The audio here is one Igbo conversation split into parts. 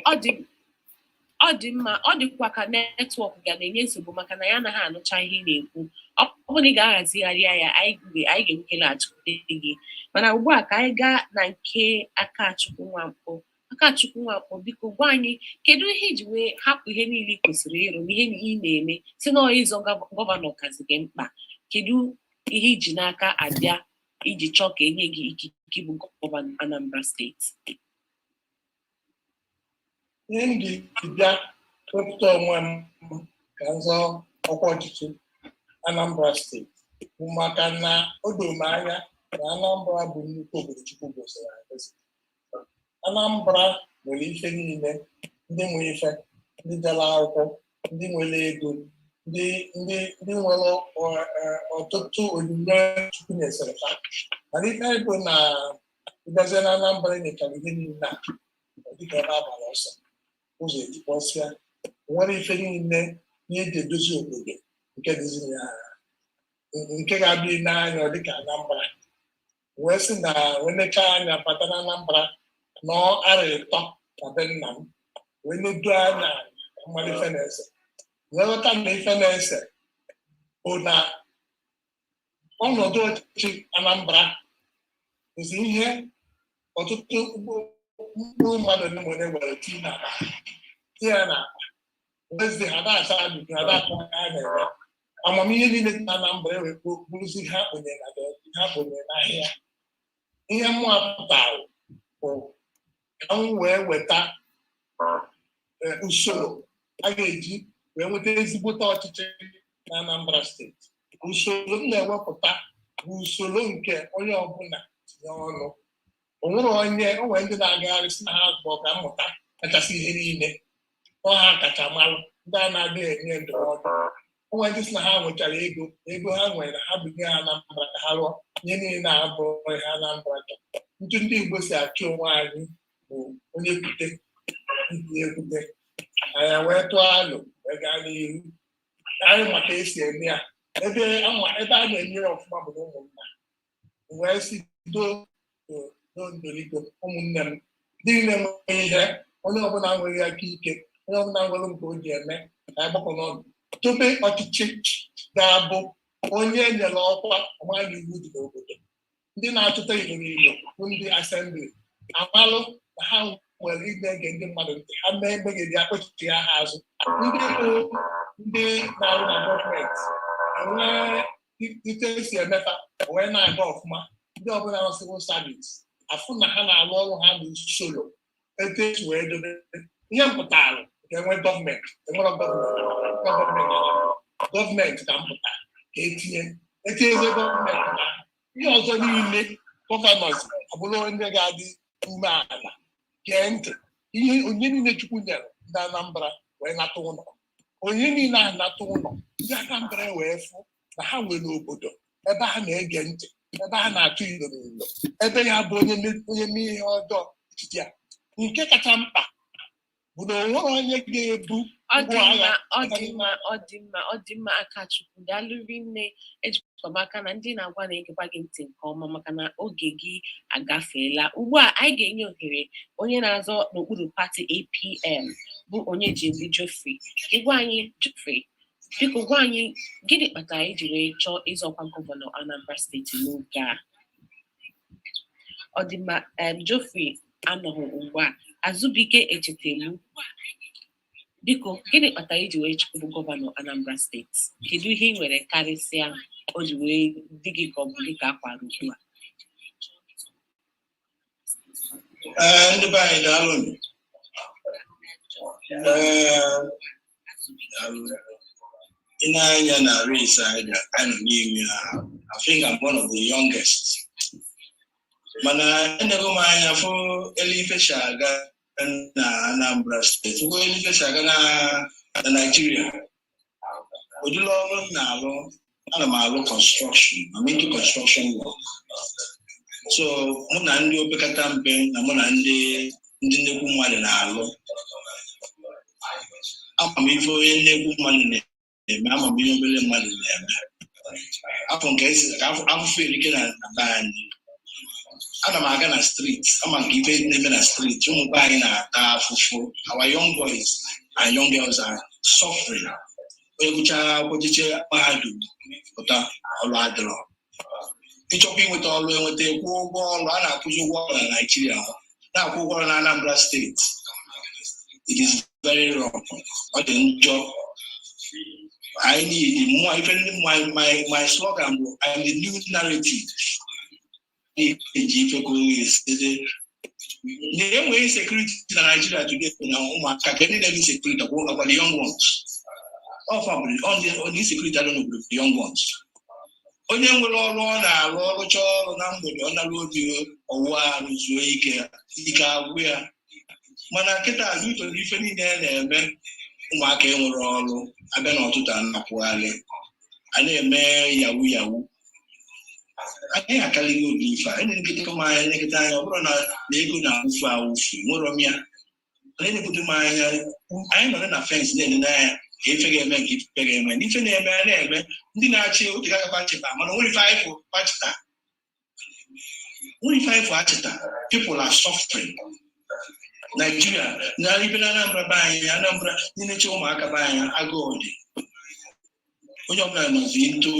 Ọ dị mma. Ọ dịkwa ka network ga na-enye nsogbu, maka na ya anaghị anụcha ihe ị na-ekwu. Ọ bụrụ na ị ga-ahazigharịa ya, anyị ga-enweke laghachikwute gị. Mana ugbu a, ka anyị gaa na nke Akachukwu Nwankpọ. Akachukwu Nwankpọ, biko gwa anyị, kedu ihe iji wee hapụ ihe niile ị kwesịrị ịrụ na ihe ị na-eme, si na ịzọ gọvanọ kazi gị mkpa? Kedu ihe iji n'aka abịa iji chọọ ka enye gị ikike ịbụ gọvanọ Anambra Steeti? Ihe m ji bịa wepụta onwe m ka m zọọ ọkwa ọchịchị Anambra Steeti bụ maka na o doro m anya na Anambra bụ nnukwu obodo Chukwu gosiri agozi. Anambra nwere ife niile: ndị nwe ife, ndị jere akwụkwọ, ndị nwere ego, ndị nwere ọtụtụ onyinye Chukwu nyesịrị ha. Mana ife bụ na ịbịazie na Anambra, nyechara ihe niile a, ọ dịka ebe a gbara ọsọ, ụzọ etikpọsịa. Nwere ife niile ihe eji edozi obodo nke dịzi na nke ga-abịa n'anya, ọ dịka Anambra wee sị na wee nechaa anya bata na Anambra nọọ arọ 3 na be nna m, wee nedo anya ka mmadụ ife na-ese, wee ghọta na ife na-ese bụ na ọnọdụ ọchịchị Anambra bụzi ihe ọtụtụ mkpụrụ mmadụ ole ma ole were tii n'akpa, tie ya n'akpa, wezi ha na-asa ajụjụ, ha na-akọ ha na-eme amamihe niile dị na Anambra ewee bụrụzi ha kponyere na ha kponyere n'ahịa. Ihe mmụọ pụtara bụ ka m wee weta usoro a ga-eji wee nweta ezigbote ọchịchị na Anambra Steeti. Usoro m na-ewepụta bụ usoro nke onye ọbụla tinye ọnụ. O nwere onye o nwere ndị na-agagharị sị na ha bụ ọka mmụta kachasị ihe niile, ọ ha kacha malụ ndị a na-adịghị enye ndụmọdụ. O nwere ndị sị na ha nwechara ego, ego ha nwere na ha binye ha Anambra ka ha rụọ ihe niile na-abụrụ ihe Anambra chọrọ. Ntụ ndị Igbo si achụ onwe anyị bụ onye kwute ndị ekwute anyị wee tụọ alụ wee gaa n'ihu anyị maka esi eme ya. Ebe ama ebe a na-eme ya ọfụma bụ na ụmụnna wee si doo doo ndoriko. Ụmụnne m ndị niile nwere ihe, onye ọbụla nwere aka ike, onye ọbụla nwere nke o ji eme, ka anyị gbakọ n'ọnụ tobe ọchịchị ga-abụ onye e nyere ọkwa ọmaghị iwu dị n'obodo. Ndị na-achụta ilo n'ilo bụ ndị assembly amalụ na ha nwere ide ege ndị mmadụ ntị, ha mee mmegheri akpọchichi ha azụ. Ndị bụ ndị na-arụ na gọọmenti enwee ite esi emefa wee na-aga ọfụma. Ndị ọbụla nọ civil service afụ na ha na-arụ ọrụ ha n'usoro etu esi wee dobe ihe mpụtara nke enwe gọọmenti. Enwere gọọmenti, gọọmenti, gọọmenti ka mpụta ka etinye etinyezie gọọmenti na ihe ọzọ niile. Governors abụrụ onye ga-adị umeala, gee ntị ihe onye niile Chukwu nyere ndị Anambra wee nata ụlọ, onye niile ahụ nata ụlọ, ndị Anambra wee fụ na ha nwere obodo ebe ha na-ege ntị, ebe ha na-atụ ilo n'ilo, ebe ya bụ onye onye mee ihe ọjọọ etiti ya. Nke kacha mkpa bụ na o nwere onye ga-ebu Ọ dị ngwa mma. Agha. Ọ dị mma, ọ dị mma, ọ dị mma, Akachukwu. Daalụ rinne. Ejikwa m aka na ndị na-agwa na-egekwa gị ntị nke ọma, maka na oge gị agafeela. Ugbu a, anyị ga-enye ohere onye na-azọ n'okpuru pati APM, bụ onye Jegbu Geoffrey. Ịgwa anyị, Geoffrey, biko gwa anyị gịnị kpatara iji wee chọọ ịzọkwa gọvanọ Anambra Steeti n'oge a? Ọ dị mma. Geoffrey anọghị ugbu a. Azụbike Echetelu, biko gịnị kpatara iji wee chọọ ịbụ gọvanọ Anambra Steeti? Kedu ihe ị nwere karịsịa o ji wee dị gị ka ọ bụ gị ka a kwara ugbu a? Ee, ndị be anyị, daalụ. Ee, ị na-anya na race anyị nọ n'ime ya, I think I'm one of the youngest. Mana enego m anya fụ elu ife si aga na Anambra Steeti, fụ elu ife si aga na Nigeria. Ụdịrị ọrụ m na-alụ, ana m alụ construction. I'm into construction work. So mụ na ndị opekata mpe na mụ na ndị nnekwu mmadụ na-alụ. Ama m ife onye nnekwu mmadụ na-eme, ama m ihe obere mmadụ na-eme. Afọ nke esi ka afụfụ erike na be anyị. Ana m aga na street, ama nke ife na-eme na street. Ụmụ be anyị na-ata afụfụ. Our young boys and young girls are suffering. Onye gụchara akwụkwọ, jeche mahadum pụta, ọrụ adịrọ. Ịchọkwa inweta ọrụ, enweta, kwụọ ụgwọ ọrụ. A na-akwụzi ụgwọ ọrụ na Naijiria, na-akwụ ụgwọ ọrụ na Anambra Steeti. It is very wrong. Ọ dị njọ. I need more. Even my slogan bụ "I'm the new narrative." Eji ife kwuru esi na enweghị insecurity na Nigeria today na ụmụaka ka ndị na-eme insecurity akwa the young ones. All family on the insecurity adọ n'obodo, the young ones. Onye nwere ọrụ ọ na-arụ, ọrụ chọọ ọrụ na mgbede, ọ nara obi ọwụwa arụ, zuo ike, ike agwụ ya. Mana kịta azụ ife niile a na-eme, ụmụaka enwere ọrụ. Abịa n'ọtụtụ, a na-akwụgharị, a na-eme yahoo yahoo. Anyị akarịghị obi ife a. Anyị na-ekete m anya, na-ekete anya. Ọ bụrụ na ego na-awụfu awụfu, nwere m ya. Anyị na-ekete m anya. Anyị nọrọ na fence na-enene anya ka ife ga-eme, nke ife ga-eme na ife na-eme a na-eme. Ndị na-achị oge ga-agakwa chịta, mana nwere ife anyị fụ achịta, nwere ife anyị fụ achịta. People are suffering. Nigeria na ibe na Anambra be anyị, Anambra niile, ụmụaka be anyị, agụụ dị. Onye ọbụla nọzi into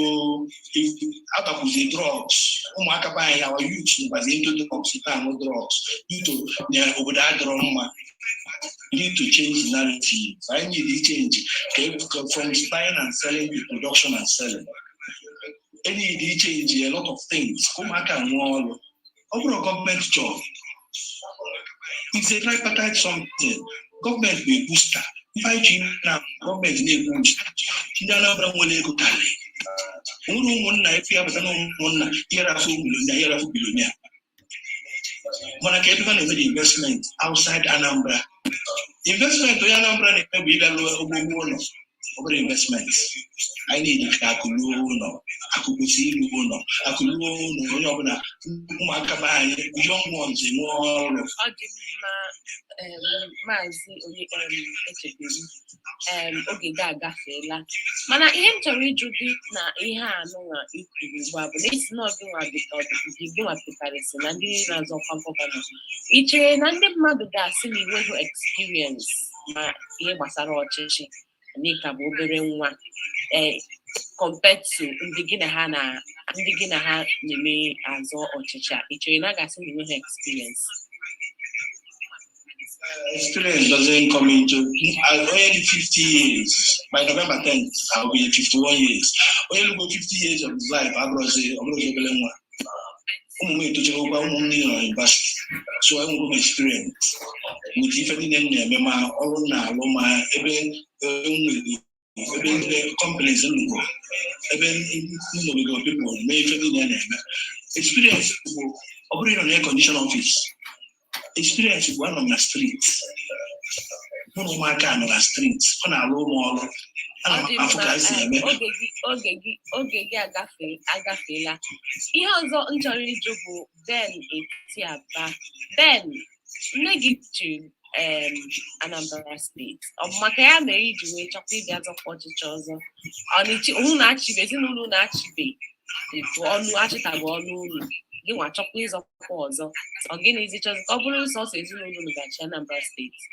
atakwuzi drugs. Ụmụaka be anyị, our youth, nọkwazi into drugs, na-aṅụ drugs due to na obodo adịrọ mma. We need to change the narrative. I need to change from buying and selling to production and selling. I need to change a lot of things. Ụmụaka nwee ọrụ, ọ bụrụ gọọmenti job, it's a tripartite something. Gọọmenti bụ booster. Ife anyị ji na gọọmenti na-ekwu, ndị Anambra nwere ego karị nwere ụmụnna efe ya bata na ụmụnna ihe afọ millionaire, ihe afọ billionaire. Mana ka ebe ha na-eme the investment outside Anambra? Investment onye Anambra na-eme bụ ịbịa lụọ ogbogbo ụlọ. Ọ bụrụ investment, anyị na-eji ka akụ luo ụlọ, akụ kwesịrị ilu ụlọ, akụ luo ụlọ, onye ọbụla, ụmụaka be anyị, young ones, enwe ọrụ. Ọ dị mma. Maazị onye echebiri oge gị agafeela, mana ihe m chọrọ ịjụ gị na ihe a nụnwa i kwuru ugbu a bụ na esi na ọgịnwa dịka ọdịdị gị nwa pụtarịsị na ndị na-azọ ọkwa gọvanọ. Ị chere na ndị mmadụ ga-asị na inweghị experience ma ihe gbasara ọchịchị, na ị ka bụ obere nwa compared to ndị gị na ha na-eme azọ ọchịchị a? Ị chere na a ga-asị na inweghị experience? Experience doesn't come into. I'm already 50 years. By November 10th, I'll be 51 years. Onye lugo 50 years of his life abụrụzi ọbụrụzi obere nwa. Ụmụ m etochagokwa, ụmụ m niile nọ university, so enwego m experience with ife niile m na-eme, ma ọrụ m na-alụ, ma ebe m nwere, ebe ndị companies m lụgo, ebe m nọbigo people mee ife niile na-eme. Experience bụ ọ bụrụ ịnọ na air condition office. Experience bụ anọ m na street, mụ na ụmụaka nọ na street, ọ na-alụ ụmụ ọrụ, ana Ọ m dị afụ mma. Ka esi eme. Oge gị agafeela. Ihe ọzọ m chọrọ ịjụ bụ Ben Etiaba. Ben, nne gị chịrị Anambra Steeti. Ọ bụ maka ya mere iji wee chọkwa ịbịa zọkwa ọchịchị ọzọ? Ọ na-echi unu na-achịbe ezinụlọ unu achịbe etu ọnụ achịtabụ ọnụ unu, gị nwa chọkwa ịzọkwa ọzọ? Ọ gịnịzi chọzi ka ọ bụrụ sọsọ ezinụlọ unu ga-achị Anambra Steeti?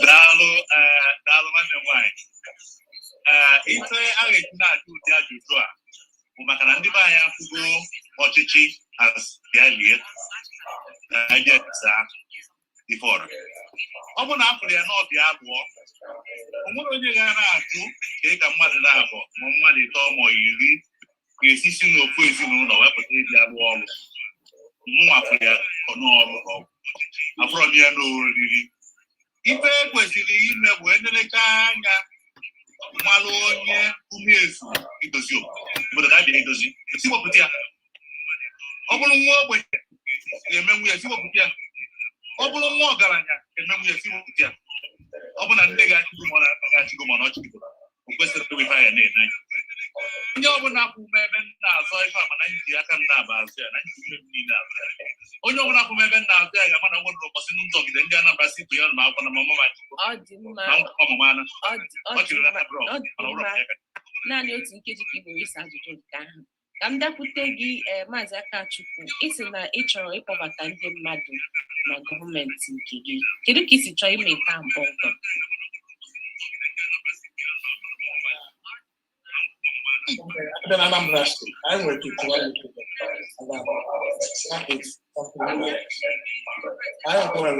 Daalụ, daalụ nwanne m nwaanyị. Ife a ga-eji na-ajụ ụdị ajụjụ a bụ maka na ndị be anyị afụgo ọchịchị as bịa lie na aja saa ife ọra. Ọ bụ na afụrụ ya n'ọbịa abụọ, o nwere onye ga na-ajụ ka ị ka mmadụ na-abụ ma mmadụ ịtọ ma 10 ga-esi si n'ofu ezinụlọ wepụta ịbịa rụọ ọrụ. Mụnwa fụrụ ya ọnụọrụ ka ọ bụ afụrọ m ya n'oriri. Ife kwesịrị ime bụ enenecha anya mmalụ onye ume ezu idozi obodo. Obodo ka a bịa idozi, si wepụta ya. Ọ bụrụ nwa ogbenye ga-emenwu ya, si wepụta ya. Ọ bụrụ nwa ọgaranya ga-emenwu ya, si wepụta ya. Ọ bụ na nne ga-achịgo ma ọ na-achịgo ma na ọ chịgo, o kwesịrị ife anya na-ene anya. Onye ọbụla kwụ m ebe m na-azọ ife a, mana m ji aka m na-aba azụ ya na nji ume m niile azụ ya. Onye ọbụla kwụ m ebe m na-azụ ya ga-ama na nwere ụbọchị nzọgide ndị Anambra si bụ ya na akwụkwọ na mama ma chịgo Ọ dị mma. Na nkwa mama na Ọ dị ọ chịrị na mma. abroad Ọ dị mana ọ bụrụ mma. ya ka Naanị otu nkeji ka ị nwere ịsa ajụjụ nke ahụ. Ka m bịakwute gị, ee, Maazị Akachukwu. Ị sị na ị chọrọ ịkpọbata ndị mmadụ na gọọmenti nke gị. Kedu ka ị si chọọ ime nke a kpọmkwem? Abịa na Anambra Steeti, anyị nwere 21 local government. That is something like anyị nwere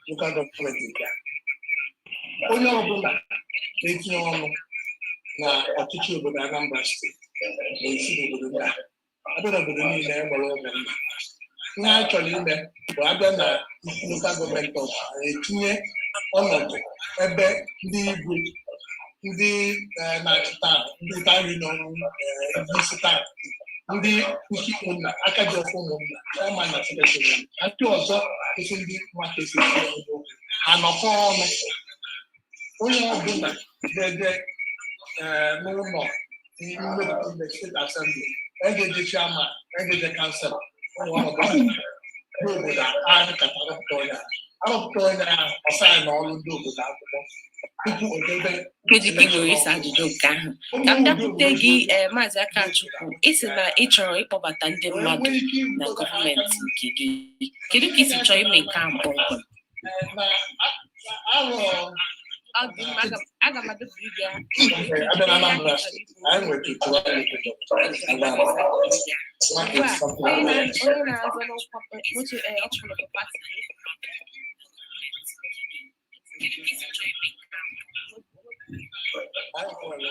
local government nke a. Onye ọbụla na-etinye ọnụ na ọchịchị obodo Anambra Steeti na-esi n'obodo ndị a. Abịa n'obodo niile, e nwere ụmụnna. Ihe a chọrọ ime bụ, abịa na local government ọbụla, etinye ọnọdụ ebe ndị igwe, ndị na-achị town, ndị town union, ndị isi town, ndị isi ụmụnna, aka ji ọkụ ụmụnna, chairman na secretary na ndị ọzọ esi, ndị nwata esi esi ọnụ, ha nọkọ ọnụ. Onye ọbụla ga-eje n'ụlọ mmepụta ndị State Assembly, egeje chairman, egeje councillor, ụmụ ọnọdụ ndị obodo ahụ kacha arụpụta onye ahụ, arụpụta onye ahụ, ọ sign ọrụ ndị obodo akwụkwọ tupu o debe. Nkeji ka ị nwere ịsa ajụjụ nke ahụ. Ka m bịakwute gị, ee, Maazị Akachukwu. Ị sị na ị chọrọ ịkpọbata ndị mmadụ na gọọmenti nke gị. Kedu ka ị si chọọ ime nke ahụ kpọmkwem? Na arọ Ọ dị mma, aga m adọbiri gị. Abịa na Anambra Steeti, anyị nwere 21 local government. Ugbu a, onye na-azọ n'ọkwa n'oche ọkọlọtọ pati gị. Anyị nwere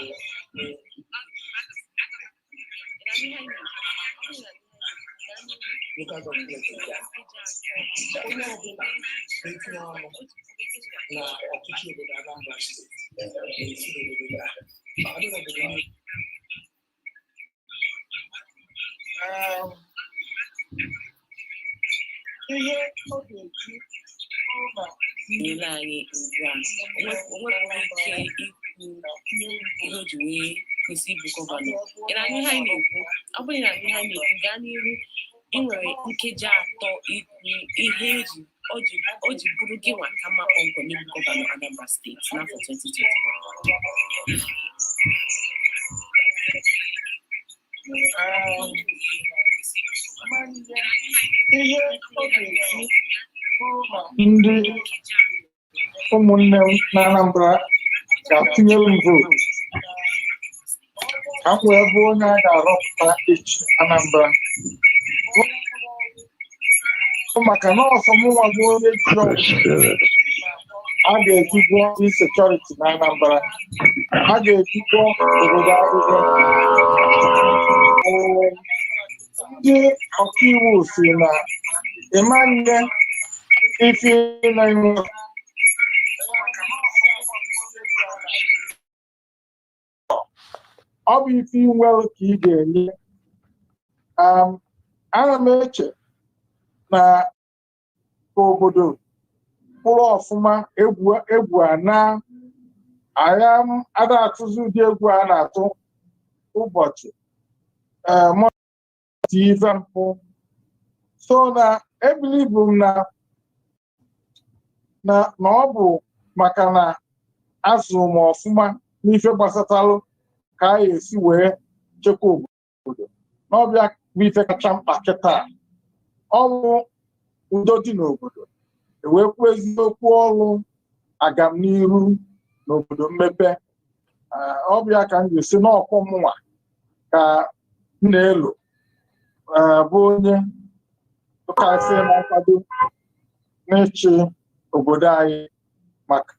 local government nke a. Onye ọbụla na-etinye ọnụ na ọchịchị obodo Anambra Steeti na-esi n'obodo ndị a. Abịa n'obodo niile. Ihe ọ ga-eji bụrụ na Nyere anyị ugbu a, o nwepụrụ ike ikwu ihe o ji wee kwesị ịbụ gọvanọ. Ị na-anụ ihe anyị na-ekwu? Ọ bụrụ na ị na-anụ ihe anyị na-ekwu, gaa n'ihu. Ị nwere nkeji 3 ikwu ihe eji o ji bụrụ gị nwa ka mma kpọmkwem ịbụ gọvanọ Anambra Steeti n'afọ 2021. Ihe ọ ga-eji bụrụ na Ndị ụmụnne m na Anambra ga-atụnyere m vootu ka m wee bụ onye a ga-arọpụta echi Anambra, maka na ọsọ mụnwa bụ onye ji ọgwụ a ga-eji gwọọ insecurity na Anambra, a ga-eji gwọọ obodo ahụhụ. Ee, ndị ọkaiwu si na ịma nye ife na-enwe. Ọ bụ ife nwere ka ị ga-enye. Ana m eche na ka obodo kwụrụ ọfụma, egwu egwu a na agha ada atụzi ụdị egwu a na-atụ ụbọchị ee mụ ife mpụ. So na ebilivu m na ọ bụ maka na azụrụ m ọfụma n'ife gbasatalụ ka a ga-esi wee chekwa obodo n'ọbịa bụ ife kacha mkpa kịta. Ọ bụ udo dị n'obodo, ewee kwuo eziokwu, ọrụ agamniru n'obodo, mmepe ọbịa ka m ga-esi n'ọkwọ mụnwa ka m na-elo bụ onye kasị na nkwado n'ịchị obodo anyị maka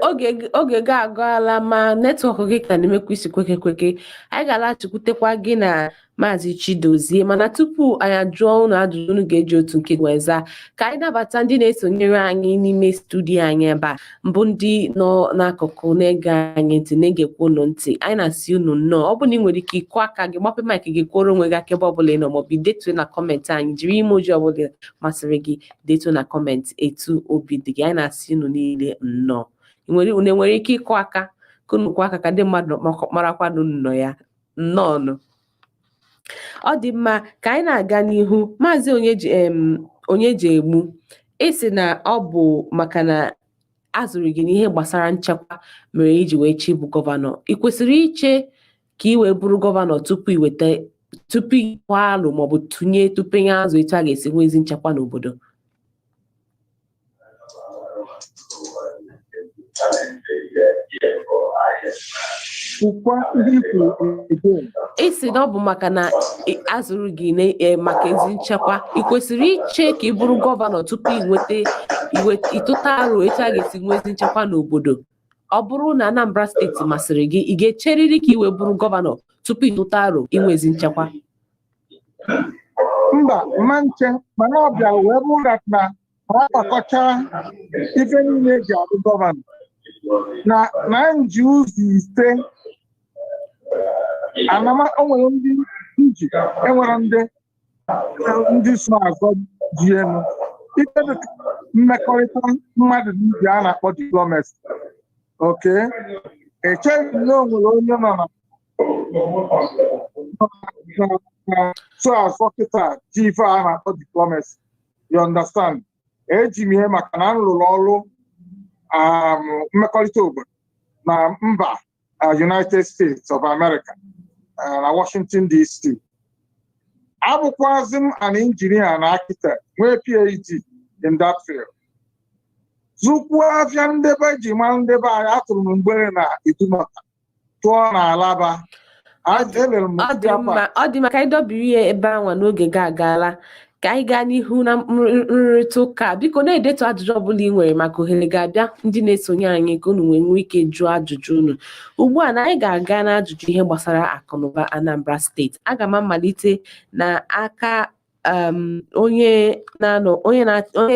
Oge gị agụala, ma network gị ka na-emekwa isi kweke kweke. Anyị ga-alaghachikwutekwa gị na Maazị Chidozie, mana tupu anyị ajụọ unu ajụjụ unu ga-eji otu nke wee zaa, ka anyị nabata ndị na-esonyere anyị n'ime studio anyị ebe a, mbụ ndị nọ n'akụkụ na-ege anyị ntị, na-egekwa unu ntị. Anyị na-asị unu nnọọ. Ọ bụrụ na ị nwere ike ịkụ aka gị, gbape mic gị, kwuoro onwe gị aka ebe ọbụla ị nọ, maọbụ idetuo na comment anyị, jiri emoji ọbụla masịrị gị detuo na comment etu obi dị gị. Anyị na-asị unu niile nnọọ. Ị nwere, unu enwere ike ịkụ aka ka unu kwụọ aka ka ndị mmadụ marakwa na unu nọ ya. Nnọọ. Ọ dị mma, ka anyị na-aga n'ihu. Maazị Onye ji egbu, ịsị na ọ bụ maka na Azụrụ gị n'ihe gbasara nchekwa mere iji wee chọọ ịbụ gọvanọ. Ị kwesịrị iche ka ị wee bụrụ gọvanọ tupu ị weta, tupu ị kwa alụ maọbụ tụnye tụpenye azụ etu a ga-esi nwee ezi nchekwa n'obodo? Kwukwa ihe i kwuru again. Ị sị na ọ bụ maka na azụrụ gị maka ezi nchekwa, ị kwesịrị iche ka ị bụrụ gọvanọ tupu ị nweta ịtụta aro etu a ga-esi nwee ezi nchekwa n'obodo. Ọ bụrụ na Anambra Steeti masịrị gị, ị ga-echerịrị ka ị wee bụrụ gọvanọ tupu ịtụta aro inwe ezi nchekwa? Mba, mma nche, mana ọ bịara wee bụrụ that na ha gbakọcha ife niile eji abụ gọvanọ na nji ụzọ ise anama. O nwere ndị nji, enwere ndị so azọ ji elu ife dịka mmekọrịta mmadụ na ibe a na-akpọ diplomacy. Okay, echeghị m na o nwere onye nọ na so azọ kịta ji ife a na-akpọ diplomacy, you understand? Eji m ihe maka na m rụrụ ọrụ mmekọrịta obodo na mba United States of America, na Washington DC. Abụkwazị m an engineer na architect, nwee PhD in that field. Zụkwuo afịa ndebe ji mara ndebe anyị, atụrụ m mgbere na Idumota, tụọ na Alaba. Elere m Ọ dị mma, ọ dị mma. Ka anyị dọbiri ya ebe anwa n'oge ga agaala, ka anyị gaa n'ihu na nrụrịta ụka. Biko na-edetu ajụjụ ọbụla ị nwere maka ohere ga-abịa ndị na-esonye anyị ka unu wee nwee ike jụọ ajụjụ unu. Ugbu a na anyị ga-aga n'ajụjụ ihe gbasara akụnụba Anambra Steeti. Aga m amalite na aka onye na-anọ onye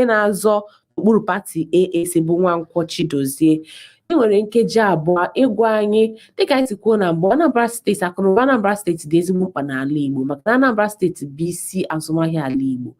na-azọ okpuru pati AAC bụ Nwankwọ Chidozie. E nwere nkeji 2 ịgwa anyị, dịka anyị si kwuo na mbụ, Anambra Steeti, akụnụba Anambra Steeti dị ezigbo mkpa n'ala Igbo maka na Anambra Steeti bụ isi azụmahịa ala Igbo.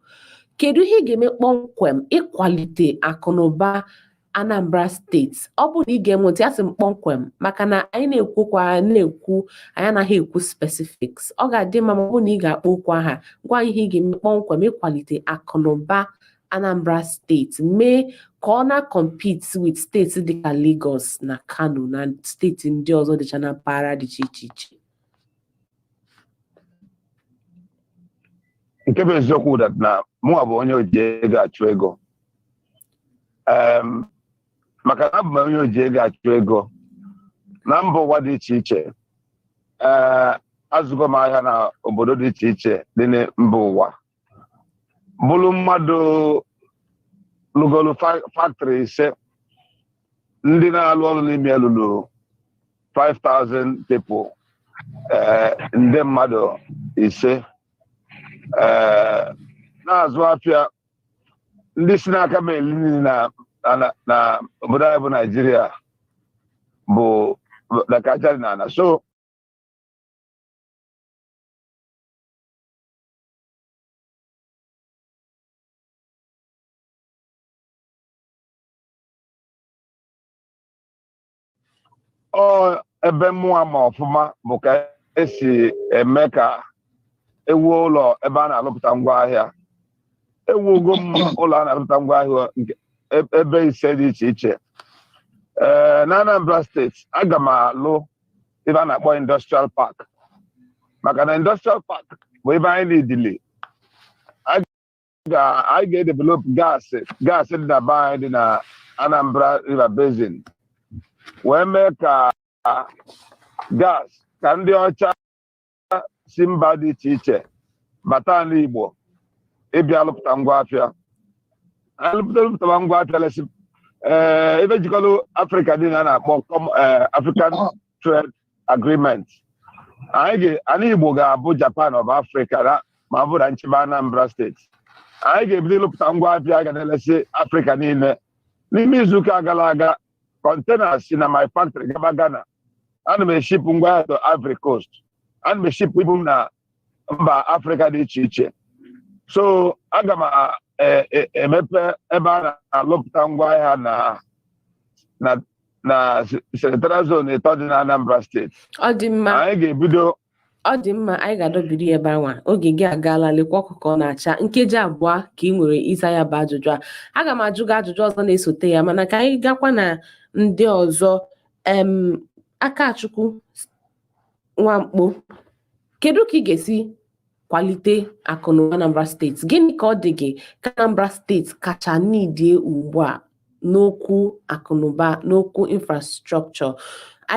Kedu ihe ị ga-eme kpọmkwem ịkwalite akụnụba Anambra Steeti? Ọ bụrụ na ị ga-eme ntị, asị m kpọmkwem maka na anyị na-ekwu okwu, anyị na-ekwu, anyị anaghị ekwu specifics. Ọ ga-adị mma ma ọ bụrụ na ị ga-akpọ okwu aha, gwa anyị ihe ị ga-eme kpọmkwem ịkwalite akụnụba Anambra Steeti, mee ka ọ na-compete with steeti dịka Lagos na Kano na steeti ndị ọzọ dịcha na mpaghara dị iche iche. Nke bụ eziokwu that na mụnwa bụ onye oji ego achụ ego, maka na abụ m onye oji ego achụ ego na mba ụwa dị iche iche. Ee, azụgo m ahịa na obodo dị iche iche dị na mba ụwa, bụrụ mmadụ lụgolu factory ise, ndị na-alụ ọrụ n'ime ya lụrụ 5,000 people, ee, nde mmadụ ise, ee, na-azụ afịa ndị si n'aka m eli nri na obodo anyị bụ Naijiria bụ na kacha dị n'ala so. Ọ ebe mụnwa ma ọfụma bụ ka esi eme ka ewuo ụlọ ebe a na-alụpụta ngwaahịa. Ewugo m ụlọ a na-alụpụta ngwaahịa nke ebe ise dị iche iche, ee, na Anambra Steeti. Aga m alụ ebe a na-akpọ industrial park, maka na industrial park bụ ebe anyị na-edili anyị ga-edevelop gas dị na be anyị dị na Anambra River Basin, wee mee ka gas ka ndị ọcha si mba dị iche iche bata ala Igbo ịbịa lụpụta ngwa afịa. Alụpụta ngwa afịa lesi, ee, ebe jikọrọ Afrịka dị na a na-akpọ African Trade Agreement. Anyị ala Igbo ga-abụ Japan of Africa na ma ọ bụrụ na nchịba Anambra Steeti. Anyị ga-ebido ịlụpụta ngwa afịa ga na-elesi Afrịka niile. N'ime izuụka gara aga, container si na my factory gaba Ghana. Ana m eshipụ ngwa ahịa to Ivory Coast, ana m eshipụ ibu m na mba Afrịka dị iche iche. So aga m emepe ebe a na-alụpụta ngwa ahịa na senatorial zone ịtọ dị na Anambra Steeti. Ọ dị mma. Anyị ga-ebido. Ọ dị mma, anyị ga-adọbiri ya ebe anwa. Oge gị agaala. Lekwa ọkụ ka ọ na-acha. Nkeji 2 ka ị nwere ịza ya bụ ajụjụ a. Aga m ajụ gị ajụjụ ọzọ na-esote ya, mana ka anyị gakwa na ndị ọzọ. Akachukwu Nwamkpo, kedu ka ị ga-esi kwalite akụ na ụba Anambra Steeti? Gịnị ka ọ dị gị ka Anambra Steeti kacha nidie ugbu a n'okwu akụnụba, n'okwu infrastructure?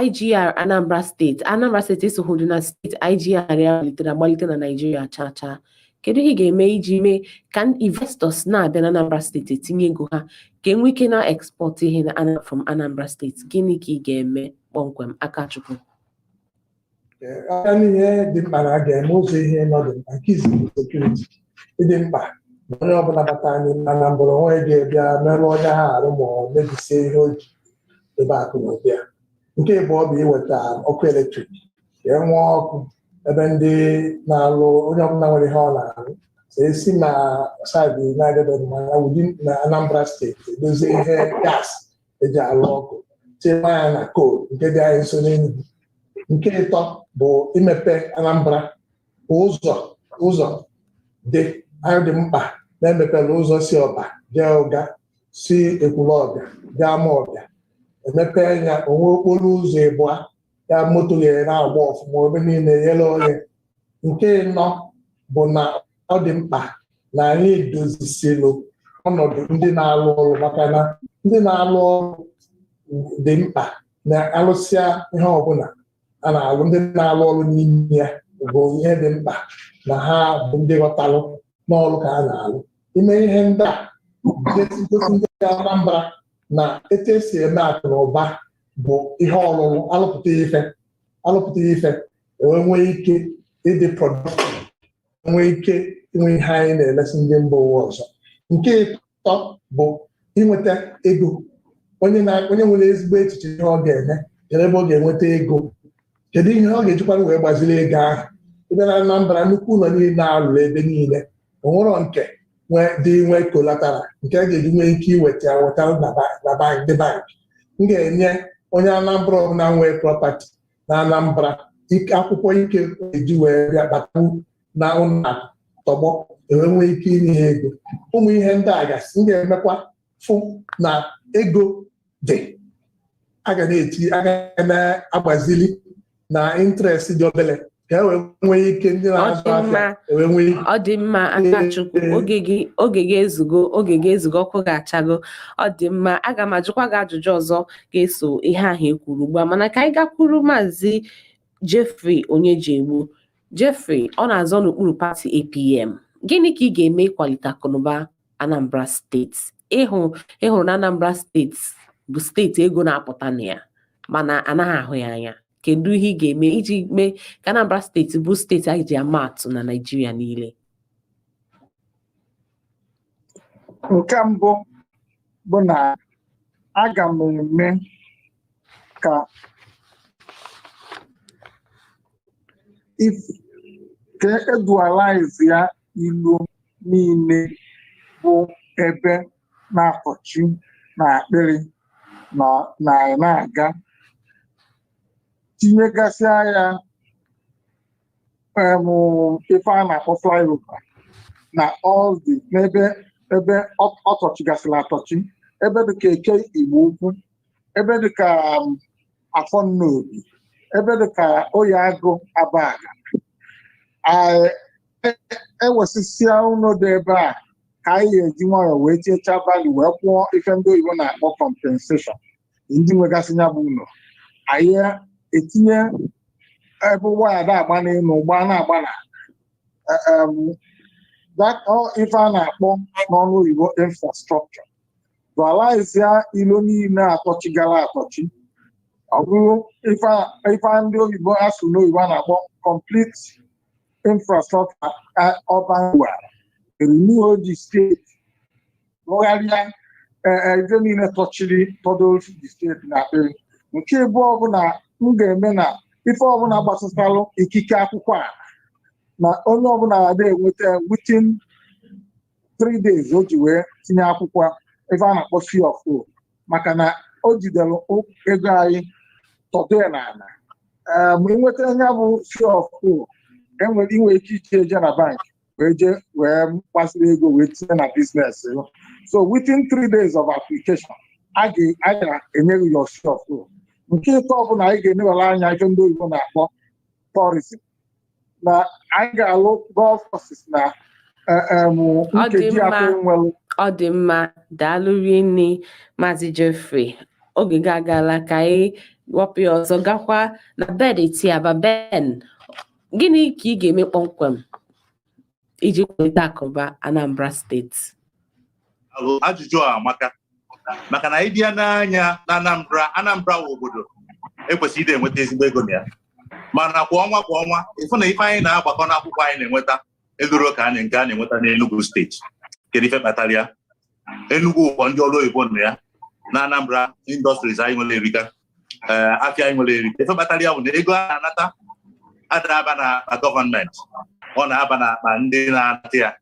IGR Anambra Steeti, Anambra Steeti esoghị na steeti IGR ya malitere agbalite na Naịjirịa chaa chaa. Kedu ihe ị ga-eme iji mee ka investors na-abịa na Anambra Steeti etinye ego ha, ka enwee ike na export ihe na from Anambra Steeti? Gịnị ka ị ga-eme kpọmkwem, Akachukwu? Aka n'ihe dị mkpa na a ga-eme, ụzọ ihe nọ dị mkpa. Nke izizi bụ security. Ịdị mkpa na onye ọbụla batara n'ime Anambra, onwe ga-ebịa merụọ onye ha arụ ma ọ mebisie ihe o ji ebe akụ na ụba ya. Nke ịbụọ bụ iweta ọkụ eletrik, ka e nwee ọkụ ebe ndị na-alụ, onye ọbụla nwere ihe ọ na-alụ, so esi na side na-adịbe mma wudi na Anambra Steeti, edozie ihe gas eji alụ ọkụ, tinye ya na coal nke dị anyị nso n'Enugu. Nke ịtọ bụ imepe Anambra ụzọ. Ụzọ dị anyị dị mkpa na-emepere ụzọ si Ọba jee Ụga, si Ekwulọbịa jee Amaọbịa, emepe ya onwe okporo ụzọ ịbụa ya, moto ghere na-agba ọfụma, ebe niile ghere oghe. Nke ịnọ bụ na ọ dị mkpa na anyị dozisilu ọnọdụ ndị na-alụ ọrụ, maka na ndị na-alụ ọrụ dị mkpa na alụsịa ihe ọbụla a na-alụ. Ndị na-alụ ọrụ n'ime ya bụ ihe dị mkpa na ha bụ ndị ghọtalụ n'ọrụ ka a na-alụ. Ime ihe ndị a gosi ndị Anambra na etu esi eme akụ na ụba bụ ihe ọlụlụ, alụpụta ife, alụpụta ife, enwe nwee ike ịdị productive, nwee ike inwe ihe anyị na-elesi ndị mba ụwa ọzọ. Nke ịtọ bụ inweta ego. Onye na onye nwere ezigbo echiche ihe ọ ga-eme, kedu ebe ọ ga-enweta ego? Kedu ihe ọ ga-ejikwara wee gbaziri ego ahụ? Ebe na Anambra, nnukwu ụlọ niile alụrụ ebe niile, onwero nke nwee dị nwee collateral nke a ga-eji nwee ike iweta ya wetara na bank. Ndị bank, m ga-enye onye Anambra ọbụla nwee property na Anambra ike akwụkwọ ike eji wee bịa batakwu na ụlọ akụ tọgbọ, enwe nwee ike inye ya ego. Ụmụ ihe ndị a gasị m ga-emekwa fụ na ego dị a ga na-eti, a ga na-agbazili na interest dị obele, ka e wee nwee ike ndị Ọ na-azụ dị mma. afịa ewee nwee ike. Ọ dị mma, Akachukwu. Oge gị, oge gị ezugo, oge gị ezugo, ọkụ ga-achago. Ọ dị mma, aga m ajụkwa gị ajụjụ ọzọ ga-eso ihe ahụ e kwuru ugbu a, mana ka anyị gakwuru Maazị Jeffrey Onyejegbu. Jeffrey, ọ na-azọ n'okpuru pati APM. Gịnị ka ị ga-eme ịkwalite akụnụba Anambra Steeti? Ịhụ ịhụrụ na Anambra Steeti bụ steeti ego na-apụta na ya, mana anaghị ahụ ya anya. Kedu ihe ị ga-eme iji mee ka Anambra Steeti bụ steeti a ji ama atụ na Naịjirịa niile? Nke mbụ bụ na aga m eme ka if ka e dualize ya ilo niile bụ ebe na-atọchi na akpịrị na na na-aga tinyegasịa ya ife a na-akpọ flyover na all the n'ebe ebe ọ tọchigasịrị atọchi, ebe dịka Eke Igbo Ukwu, ebe dịka Afọ Nnobi, ebe dịka Oyi Agụ Abaga. Ewesịsịa ụlọ dị ebe a ka anyị ga-eji nwayọọ wee tiechaa value, wee kwụọ ife ndị oyibo na-akpọ compensation ndị nwegasị ya bụ ụlọ. Anyị etinye ebe waya na-agba n'elu, gbaa na-agba na that all ife a na-akpọ n'ọnụ oyibo infrastructure, dualize ya ilo niile atọchigara atọchi. Ọ bụrụ ife ndị oyibo asụ n'oyibo a na-akpọ complete infrastructure, urban well, renew the state, rụgharịa ife niile tọchiri tọdoro the steeti na akpịrị. Nke ịbụọ bụ na m ga-eme na ife ọbụla gbasatalụ ikike akwụkwọ a na onye ọbụla ga enweta within 3 days o ji wee tinye akwụkwọ, ife a na-akpọ C of O, maka na o jidere ego anyị tọdo ya n'ala. Enweta ya bụ C of O. Enwere inwe ike ije eje na bank wee jee wee gbasiri ego wee tinye na business. So within 3 days of application, a ga-enye gị your shop. Nke ịtọ bụ na anyị ga-enebara anya ife ndị oyibo na-akpọ tourism, na anyị ga-alụ golf courses na Ọ dị nkeji mma. atọ nwere. Ọ dị mma, daalụ rinne, Maazị Jeffrey. Oge gị agaala, ka anyị wapụ ya ọzọ gakwa na Ben Etiaba. Ben, gịnị ka ị ga-eme kpọmkwem iji kwalite akụnụba Anambra Steeti? Alụ, ajụjụ a amaka, maka na anyị bịa n'anya na Anambra, Anambra wụ obodo ekwesịrị ịdị enweta ezigbo ego na ya, mana kwa ọnwa kwa ọnwa, ịfụ na ife anyị na-agbakọ n'akwụkwọ anyị na-enweta eluro ka anyị nke a na-enweta n'Enugu Steeti. Kedu ife kpatara ya? Enugu ụkọ ndị ọrụ oyibo nọ ya. Na Anambra, industries anyị nwere erika, ee, afịa anyị nwere erika. Ife kpatara ya bụ na ego a na-anata ada aba na akpa gọọmenti, ọ na-aba n'akpa ndị na-anata ya.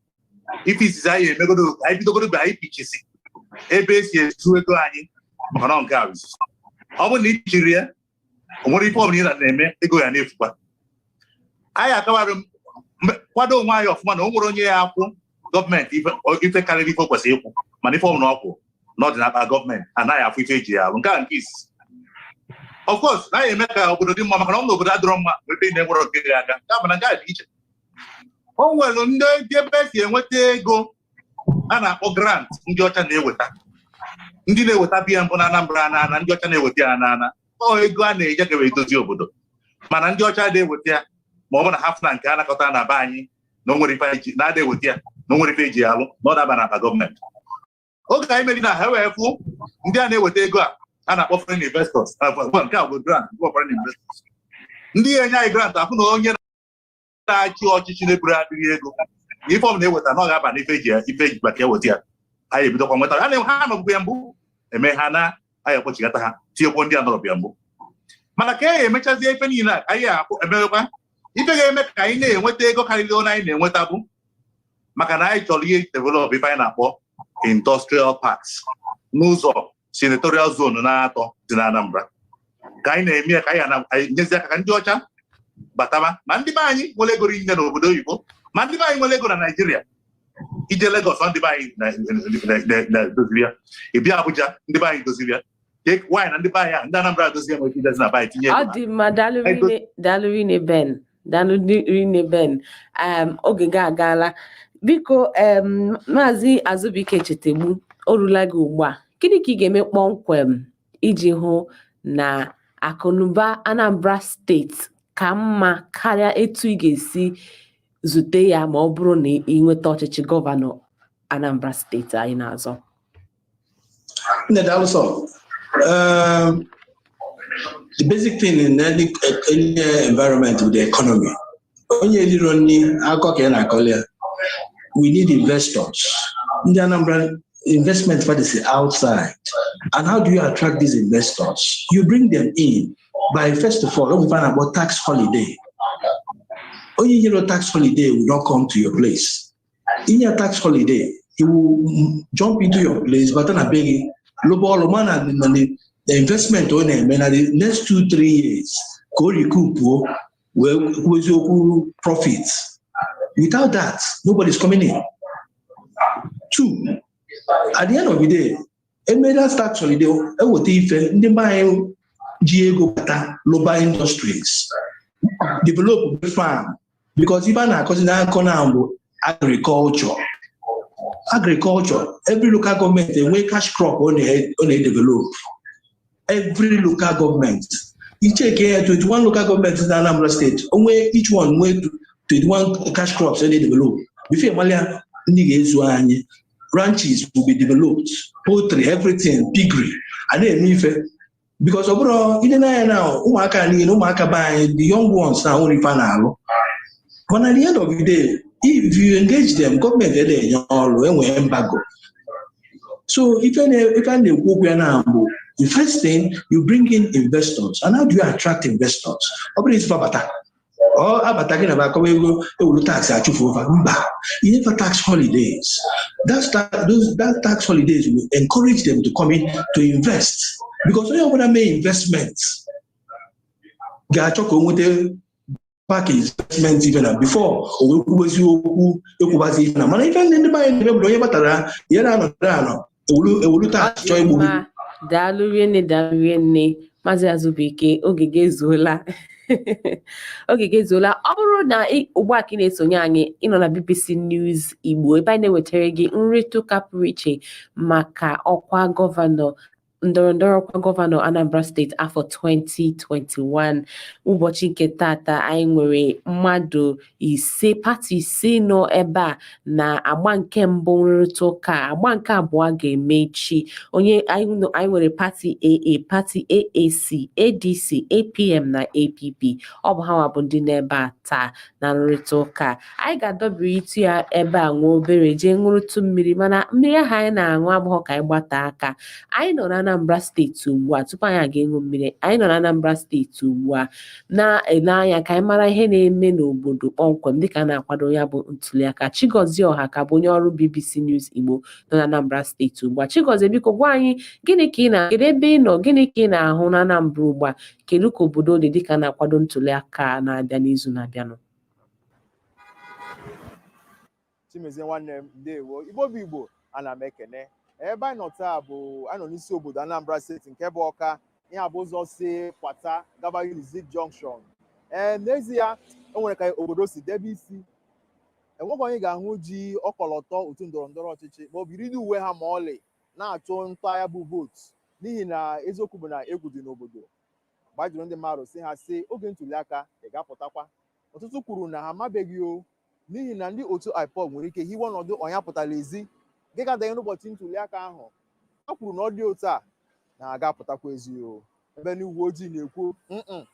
Ife izizi anyị emegodo, anyị bidogodo bụ anyị pichisi ebe esi ezu ego anyị, maka na ọ nke a bụ izizi. Ọ bụrụ na i chiri ya, o nwere ife ọbụla ị na-eme, ego ya na-efukwa. Anyị akawara kwado onwe anyị ọfụma na o nwere onye ya akwụ gọọmenti ife karịrị ife o kwesịrị ịkwụ, mana ife ọbụla ọ kwụ na ọ dị n'akpa gọọmenti, anaghị afụ ife eji ya alụ. Nke a nke izizi. Of course, naghị eme ka obodo dị mma, maka na ọ bụ na obodo adịrọ mma, ebe ị na-enwere nke gị aka. Ya bụ na nke a dị iche. O nwere ndị ebe esi enweta ego a na-akpọ grant ndị ọcha na-eweta, ndị na-eweta biya mbụ na Anambra na ana ndị ọcha na-eweta ya n'ana. Ọ ego a na-eje ka wee dozie obodo, mana ndị ọcha na-eweta ya, ma ọ bụ na ha fụ na nke a nakọta na be anyị na o nwere ife anyị ji na-ada eweta ya, na o nwere ife eji ya alụ, na ọ daba n'akpa gọọmenti. Oge anyị meri na ha wee fụ ndị a na-eweta ego a na-akpọ foreign investors. Ah, nke a bụ grant bụ foreign investors, ndị ya enye anyị grant, afụ na onye na-achị ọchịchị na-eburu adịghị ego na ife ọbụla eweta na ọ ga-aba n'ife eji ya, ife eji maka eweta ya. Anyị ebidokwa nweta ha ha nọbụkwa ya mbụ eme ha na anyị akpọchigata ha, tinyekwo ndị a nọrọbịa mbụ. Mana ka e emechazie ife niile a, anyị emewekwa ife ga-eme ka anyị na-enweta ego karịrị onye anyị na-enweta, bụ maka na anyị chọrọ ihe develop ife anyị na-akpọ industrial parks n'ụzọ senatorial zone na-atọ dị na Anambra, ka anyị na-eme ya, ka anyị nyezi aka ka ndị ọcha bataba, ma ndị be anyị nwere ego rinne n'obodo oyibo, ma ndị be anyị nwere ego na Naịjirịa. Ije Lagos, ndị be anyị na-doziri ya. Ị bịa Abuja, ndị be anyị doziri ya. Nwaanyị na ndị be anyị a, ndị Anambra dozie nwere ike idezi na be anyị tinye ego Ọ ha. dị mma, daalụ rinne, daalụ rinne Ben, daalụ rinne Ben. Oge gị agaala. Biko, Maazị Azụbike Chetegbu, o rula gị ugbu a. Gịnị ka ị ga-eme kpọmkwem iji hụ na akụnụba Anambra Steeti ka mma karịa etu ị ga-esi zute ya ma ọ bụrụ na ị nweta ọchịchị gọvanọ Anambra Steeti anyị na-azọ? Nne, daalụ sọ. The basic thing in any environment with the economy, onye eliro nri akọ ka ị na-akọli ya. We need investors. Ndị Anambra, investment fund is outside. And how do you attract these investors? You bring them in by, first of all, we find about tax holiday. Onye nyere tax holiday will not come to your place. In your tax holiday, he will jump into your place, but then abeg lụba ọrụ ma na the investment ọ na-eme na the next 2-3 years ka o recoup wee kwuo eziokwu profit. Without that, nobody's coming in. Two, at the end of the day, emere tax holiday, eweta ife ndị be anyị ji ego bata lụba industries, develop farm, because ife a na-akọzi n'akọ na bụ agriculture. Agriculture, every local government enwe cash crop ọ na-edevelop. Every local government, icheke ya, 21 local government na Anambra State, onwe each one nwee 21 cash crops ọ na-edevelop. Before ịmalịa ndị ga-ezu anyị, ranches will be developed, poultry, everything, piggery, a na-eme ife, because ọ bụrụ ile n'anya na ụmụaka niile, ụmụaka be anyị, the young ones na nwere ife a na-alụ. Mana at the end of the day, if you engage them, gọọmenti ede enye ọrụ, enwee embargo. So ife a na-ekwu okwu ya na bụ, the first thing, you bring in investors. And how do you attract investors? Ọ bụrụ ife abata, ọ abata gị na akọwa ego ewuru tax achụfu ofa, mba, ihe for tax holidays. That tax holidays will encourage them to come in to invest, because onye ọbụla mee investment ga-achọ ka o nweta Park investment ife na before o wee kwubezi okwu ekwubazi ife na mana ife ndị be anyị na-eme bụ na onye batara ya na-anọdụ anọ ewelu taa Ọ chọọ dị igbu gị. mma. Daalụ rinne, daalụ rinne, Maazị Azubike. Oge gị ezuola, oge gị ezuola. Ọ bụrụ na ugbu a ka ị na-esonye anyị, ịnọ na BBC News Igbo, ebe anyị na-ewetara gị nrịta ụka pụrụ iche maka ọkwa gọvanọ, ndọrọ ndọrọ ọkwa gọvanọ Anambra Steeti afọ 2021. Ụbọchị nke tata, anyị nwere mmadụ 5, pati 5 nọ ebe a na agba nke mbụ nrịrịta ụka. Agba nke abụọ ga-eme echi. Onye anyị nwere pati AA, pati AAC, ADC, APM na APP. Ọ bụ ha nwa bụ ndị nọ ebe a taa na nrịrịta ụka. Anyị ga-adọbiri itu ya ebe a nwa obere, jee ṅụrụtụ mmiri, mana mmiri ahụ anyị na-aṅụ abụghị ka anyị gbata aka. Anyị nọ na Anambra Steeti ugbu a. Tupu anyị aga ịṅụ mmiri, anyị nọ na Anambra Steeti ugbu a na-ele anya ka anyị mara ihe na-eme n'obodo kpọmkwem dịka a na-akwado ya bụ ntuliaka. Chigozie Ọha ka bụ onye ọrụ BBC News Igbo nọ na Anambra Steeti ugbu a. Chigozie, biko gwa anyị, gịnị ka ị na kedu ebe ị nọ, gịnị ka ị na-ahụ na Anambra ugbu a, kedu ka obodo dị dịka a na-akwado ntuliaka na-abịa n'izu na-abịanụ? Chimezie nwanne m, ndewo. Igbo bụ Igbo, ana m ekene. Ebe anyị nọ taa bụ anyị nọ n'isi obodo Anambra Steeti nke bụ Ọka. Ihe a bụ ụzọ si Kwata gaba Unizik Junction. Ee, n'ezie o nwere ka obodo si debe isi. Enweghị onye ga-ahụ ji ọkọlọtọ otu ndọrọ ndọrọ ọchịchị ma ọ bụ yiri uwe ha ma ọlị na-achụ nta ya bụ vootu, n'ihi na eziokwu bụ na egwu dị n'obodo. Mgbe a jụrụ ndị mmadụ si ha si oge ntuli aka ị ga-apụtakwa, ọtụtụ kwuru na ha amabeghị o, n'ihi na ndị otu IPOB nwere ike hiwe ọnọdụ ọnya pụtara ezi nke ga-adanye n'ụbọchị ntuli aka ahụ. Ha kwuru na ọ dị otu a na ha ga-apụtakwa ezi o, ebe ndị uwe ojii na-ekwu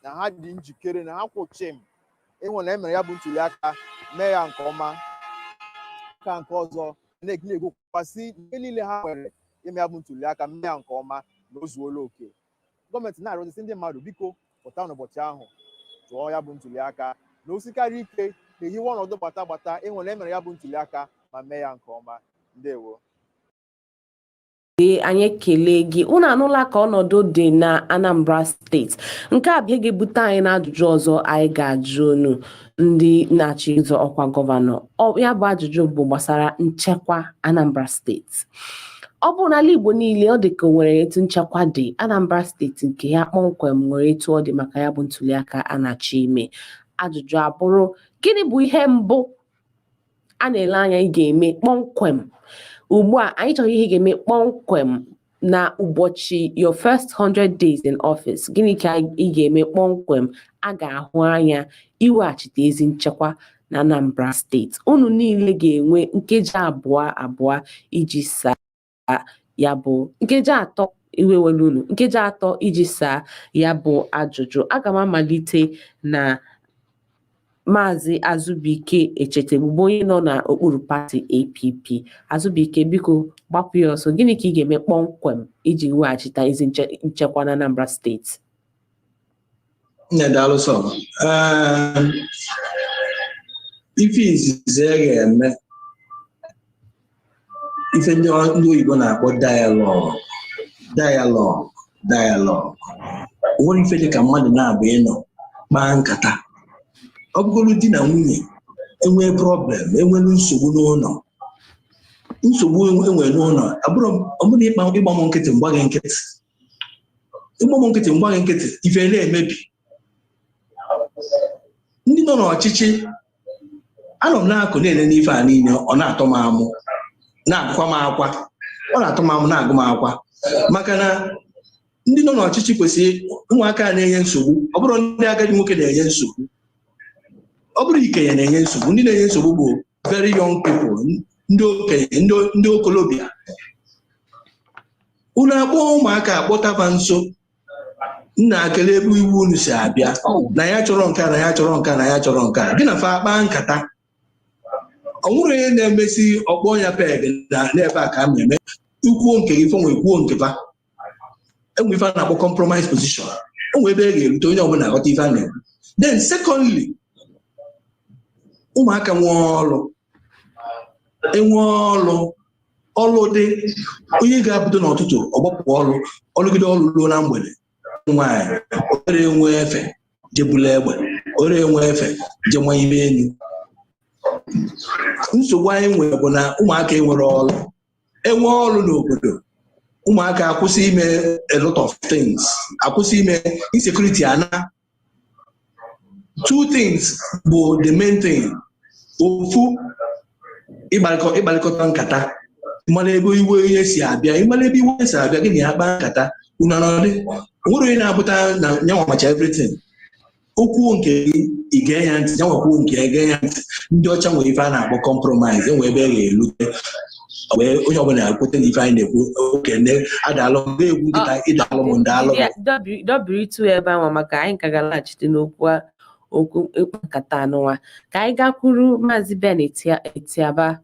na ha dị njikere, na ha kwụ chịm ịhụ na emere ya bụ ntuli aka mee ya nke ọma. Ka nke ọzọ na-ekwukwasị ihe niile ha nwere ime ya bụ ntuli aka mee ya nke ọma na o zuola oke. Gọọmenti na-arịọzisi ndị mmadụ, biko pụta n'ụbọchị ahụ tụọ ya bụ ntuli aka, na osikarị ike na-ehiwe ọnọdụ gbata gbata ịhụ na emere ya bụ ntuli aka ma mee ya nke ọma. Ndewo. Ee, anyị ekele gị. Unu anụla ka ọnọdụ dị na Anambra Steeti. Nke a bịa ga-ebute anyị n'ajụjụ ọzọ anyị ga-ajụ unu ndị na-achọ ịzọ ọkwa gọvanọ. Ya bụ ajụjụ bụ gbasara nchekwa Anambra Steeti. Ọ bụ n'ala Igbo niile ọ dị ka o nwere etu nchekwa dị. Anambra Steeti nke ya kpọmkwem nwere etu ọ dị maka ya bụ ntuliaka a na-achọ ime. Ajụjụ abụrụ, gịnị bụ ihe mbụ a na-ele anya ị ga-eme kpọmkwem ugbu a? Anyị chọrọ ihe ị ga-eme kpọmkwem na ụbọchị your first 100 days in office. Gịnị ka ị ga-eme kpọmkwem a ga-ahụ anya iweghachite ezi nchekwa na Anambra Steeti? Unu niile ga-enwe nkeji abụọ abụọ iji saa ya bụ, nkeji 3, iwe were unu nkeji 3 iji saa ya bụ ajụjụ. Aga m amalite na Maazị Azubike Echetegbu, bụ onye nọ n'okpuru pati APP. Azubike, biko gbapụ ya ọsọ. Gịnị ka ị ga-eme kpọmkwem iji weghachite ezi nchekwa na Anambra Steeti? Nne, daalụ sọ. Ife izizi a ga-eme, ife ndị oyibo na-akpọ dialogue, dialogue, dialogue. O nwere ife dị ka mmadụ na-abụ ịnọ kpaa nkata. Ọ bụgoro di na nwunye enwee problem, enwere nsogbu n'ụlọ, nsogbu enwere n'ụlọ abụrụ ọ bụrụ ịgba m nkịtị, mgba gị nkịtị, ịgba m nkịtị, mgba gị nkịtị, ife na-emebi. Ndị nọ n'ọchịchị, anọ m na-akụ na-ele n'ife a niile, ọ na-atọ m amụ, na-agụkwa m akwa. Ọ na-atọ m amụ, na-agụ m akwa, maka na ndị nọ n'ọchịchị kwesịrị ụmụaka na-enye nsogbu. Ọ bụrụ ndị agadi nwoke na-enye nsogbu, ọ bụrụ ikenye na-enye nsogbu, ndị na-enye nsogbu bụ very young people, ndị okenye, ndị okolobịa. Unu akpọ ụmụaka, akpọtaba nso, nna, akele ebe iwu unu si abịa, na ya chọrọ nke a, na ya chọrọ nke a, na ya chọrọ nke a. Gị na fa akpa nkata. Ọ nwụrụ onye na-emesi ọkpọ ya peg na n'ebe a ka a na-eme ikwuo nke gị, fọnwe kwuo nke fa. Enwe ife a na-akpọ compromise position. O nwere ebe e ga-erute, onye ọbụla aghọta ife a na-ekwu. Then secondly, ụmụaka nwee ọrụ, enwe ọrụ, ọrụ dị, onye ga-abido n'ụtụtụ ọgbapụ ọrụ, ọrụgide ọrụ ruo na mgbede, nwaanyị obere enwe efe jebula egbe, Ore enwe efe je nwa ibe elu. Nsogbu anyị nwere bụ na ụmụaka enwere ọrụ. Enwe ọrụ n'obodo, ụmụaka akwụsị ime a lot of things, akwụsị ime insecurity. Ana two things bụ the main thing. Ofu, ịkparịkọta nkata, ịmara ebe iwe onye si abịa, ịmara ebe iwe si abịa, gị na ya kpaa nkata, unu anọdị. Onwere onye na-apụta na nyanwa macha everything. Okwu nke gị, ị gee ya ntị, nyanwa kwuo nke ya, gee ya ntị. Ndị ọcha nwere ife a na-akpọ compromise. Enwe ebe a ga-elute wee onye ọbụla ekwete na ife anyị na-ekwu okene adaalụ m egwu nkịta, ịdaalụ m, ndaalụ m. Dọbiri itu ebe ahụ, maka anyị ka ga-alaghachite n'okwu okwu ịkpa nkata anụnwa. Ka anyị gakwuru Maazị Ben Etiaba.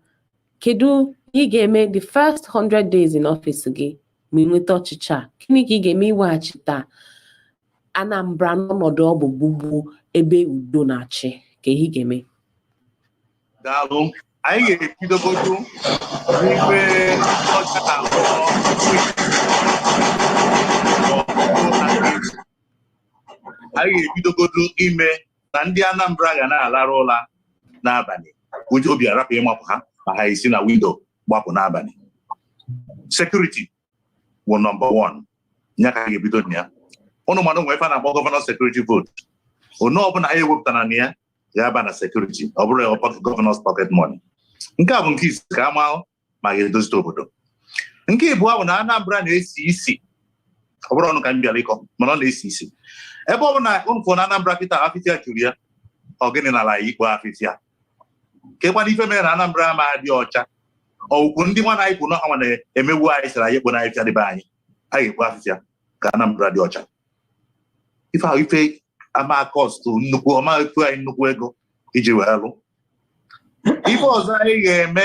Kedu ihe ị ga-eme the first 100 days in office gị ma ị nweta ọchịchị a? Gịnị ka ị ga-eme iweghachite Anambra n'ọnọdụ ọ bụ gbugbu ebe udo na-achị? Ka ihe ị ga-eme? Daalụ. Anyị ga-ebidogodu n'ife ọcha na-akpọ ọgụgụ. Anyị ga-ebidogodu ime na ndị Anambra ga na-alarụ ụla n'abalị, ụjọ obi arapụ ịmapụ ha ma ha esi na window gbapụ n'abalị. Security bụ number one, ya ka a ga-ebido na ya. Ụnụ mana nwee ife a na-akpọ governor security vote. Onye ọbụla anyị ewepụtara na ya ga-aba na security, ọ bụrụ ya governor's pocket money. Nke a bụ nke isi ka a maa ma ga-edozite obodo. Nke ịbụọ bụ na Anambra na-esi isi. Ọ bụrụ ọnụ ka m bịara ịkọ, mana ọ na-esi isi. Ebe ọ bụ na ụnụ fụrụ na Anambra kịta, afịfịa juru ya. Ọ gịnị nara ya ikpo afịfịa? Kekwana ife mere na Anambra ma dị ọcha? Ọwụkwụ ndị nwa na anyị kwụ na ha nwa na-emegbu anyị, sịrị anyị ekpo na afịfịa dịbe anyị. Anyị ga-ekpo afịfịa ka Anambra dị ọcha. Ife ahụ ife ama cost nnukwu, ọma efu anyị nnukwu ego iji wee lụ. Ife ọzọ anyị ga-eme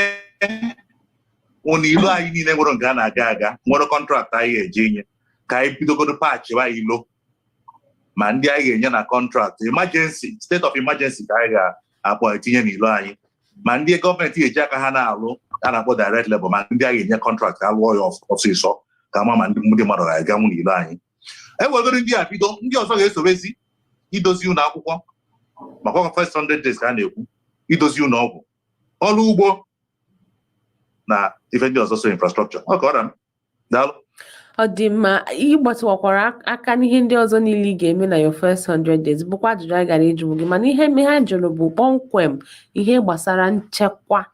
bụ na ilo anyị niile nwere nke a na-aga aga, nwere contract anyị ga-eje inye, ka anyị bidogodo patchịwa ilo ma ndị anyị ga-enye na contract. Emergency, state of emergency ka anyị ga-akpọ etinye n'ilo anyị, ma ndị gọọmenti ga-eji aka ha na-alụ a na-akpọ direct labor, ma ndị anyị ga-enye contract ka alụọ ya ọsịsọ, ka ama ma ndị mmadụ ga-aganwu n'ilo anyị. Ewegoro ndị a bido, ndị ọzọ ga-esobezi. Idozi ụlọ akwụkwọ, maka ọkwa first 100 days ka a na-ekwu, idozi ụlọ ọgwụ, ọrụ ugbo na ife ndị ọzọ, so infrastructure. Ọ ka ọra m. Daalụ. Ọ dị mma. Ị gbatịwakwara aka n'ihe ndị ọzọ niile ị ga-eme na your first 100 days, bụkwa ajụjụ anyị gara ịjụ gị, mana ihe ha jụrụ bụ kpọmkwem ihe gbasara nchekwa,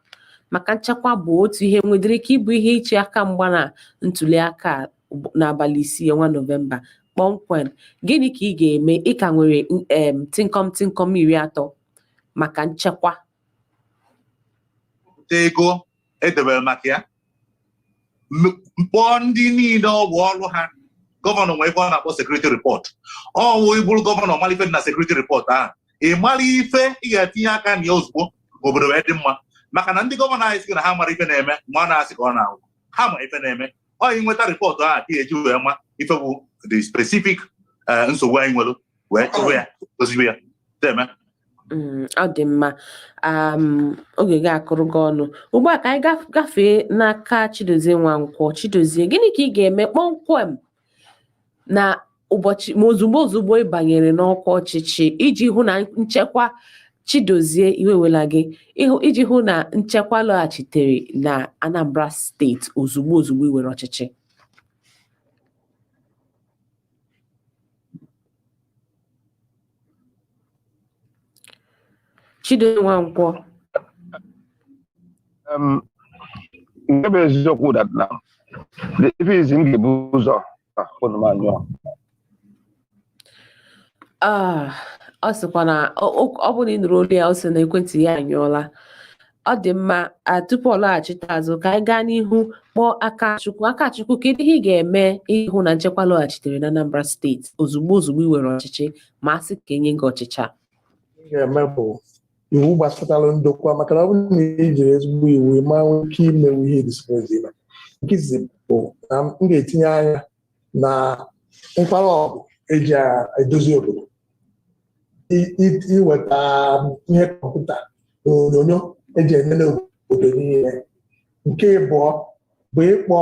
maka nchekwa bụ otu ihe nwedịrị ike ịbụ ihe iche aka mgba na ntuli aka a n'abalị 6 ọnwa Nọvemba. Kpọmkwem, gịnị ka ị ga-eme? Ị ka nwere tịnkọm tịnkọm 30 maka nchekwa. Pụta ego edebere maka ya, kpọọ ndị niile ọ bụ ọrụ ha. Governor nwee ife ọ na-akpọ security report. Ọwụ ịbụrụ governor, mara ife dị na security report ahụ, ị mara ife ị ga-etinye aka na ya ozugbo ka obodo wee dị mma, maka na ndị governor anyị sị na ha mara ife na-eme, ma ọ na-asị ka ọ na-ahụ ha ma ife na-eme. Ọ ịnweta report ahụ ka ị ga-eji wee ma ife bụ the specific nsogbu anyị nwere, wee chụwa ya, dozibe ya deme. Ọ dị mma. Oge gị akụrụ gị ọnụ ugbu a. Ka anyị gafee n'aka Chidozie Nwankwọ. Chidozie, gịnị ka ị ga-eme kpọmkwem na ụbọchị ma ozugbo ozugbo ị banyere n'ọkwa ọchịchị iji hụ na nchekwa, Chidozie, iwewela gị ịhụ, iji hụ na nchekwa lọghachitere na Anambra Steeti ozugbo ozugbo ị were ọchịchị? Chidozie Nwankwọ. Nke bụ eziokwu that na the ife izi m ga-ebu ụzọ phone m anyụọ. Ah, ọ sịkwa na ọ bụrụ na ị nụrụ olu ya, ọ sị na ekwentị ya anyụọla. Ọ dị mma. Tupu ọ lọghachite azụ, ka anyị gaa n'ihu kpọọ Akachukwu. Akachukwu, kedu ihe ị ga-eme ịhụ na nchekwa lọghachitere na Anambra Steeti ozugbo ozugbo ị were ọchịchị, ma a sị ka enye gị ọchịchị a? M ga-eme bụ iwu gbasatara ndokwa, maka na ọ bụrụ na ị jiri ezigbo iwu, ị ma nwee ike imewu ihe dị suppose ime. Nke izizi bụ na m ga-etinye anya na nkwara ọgụ eji edozi obodo, iweta ihe kọmputa na onyonyo eji enye n'obodo niile. Nke ịbụọ bụ ịkpọ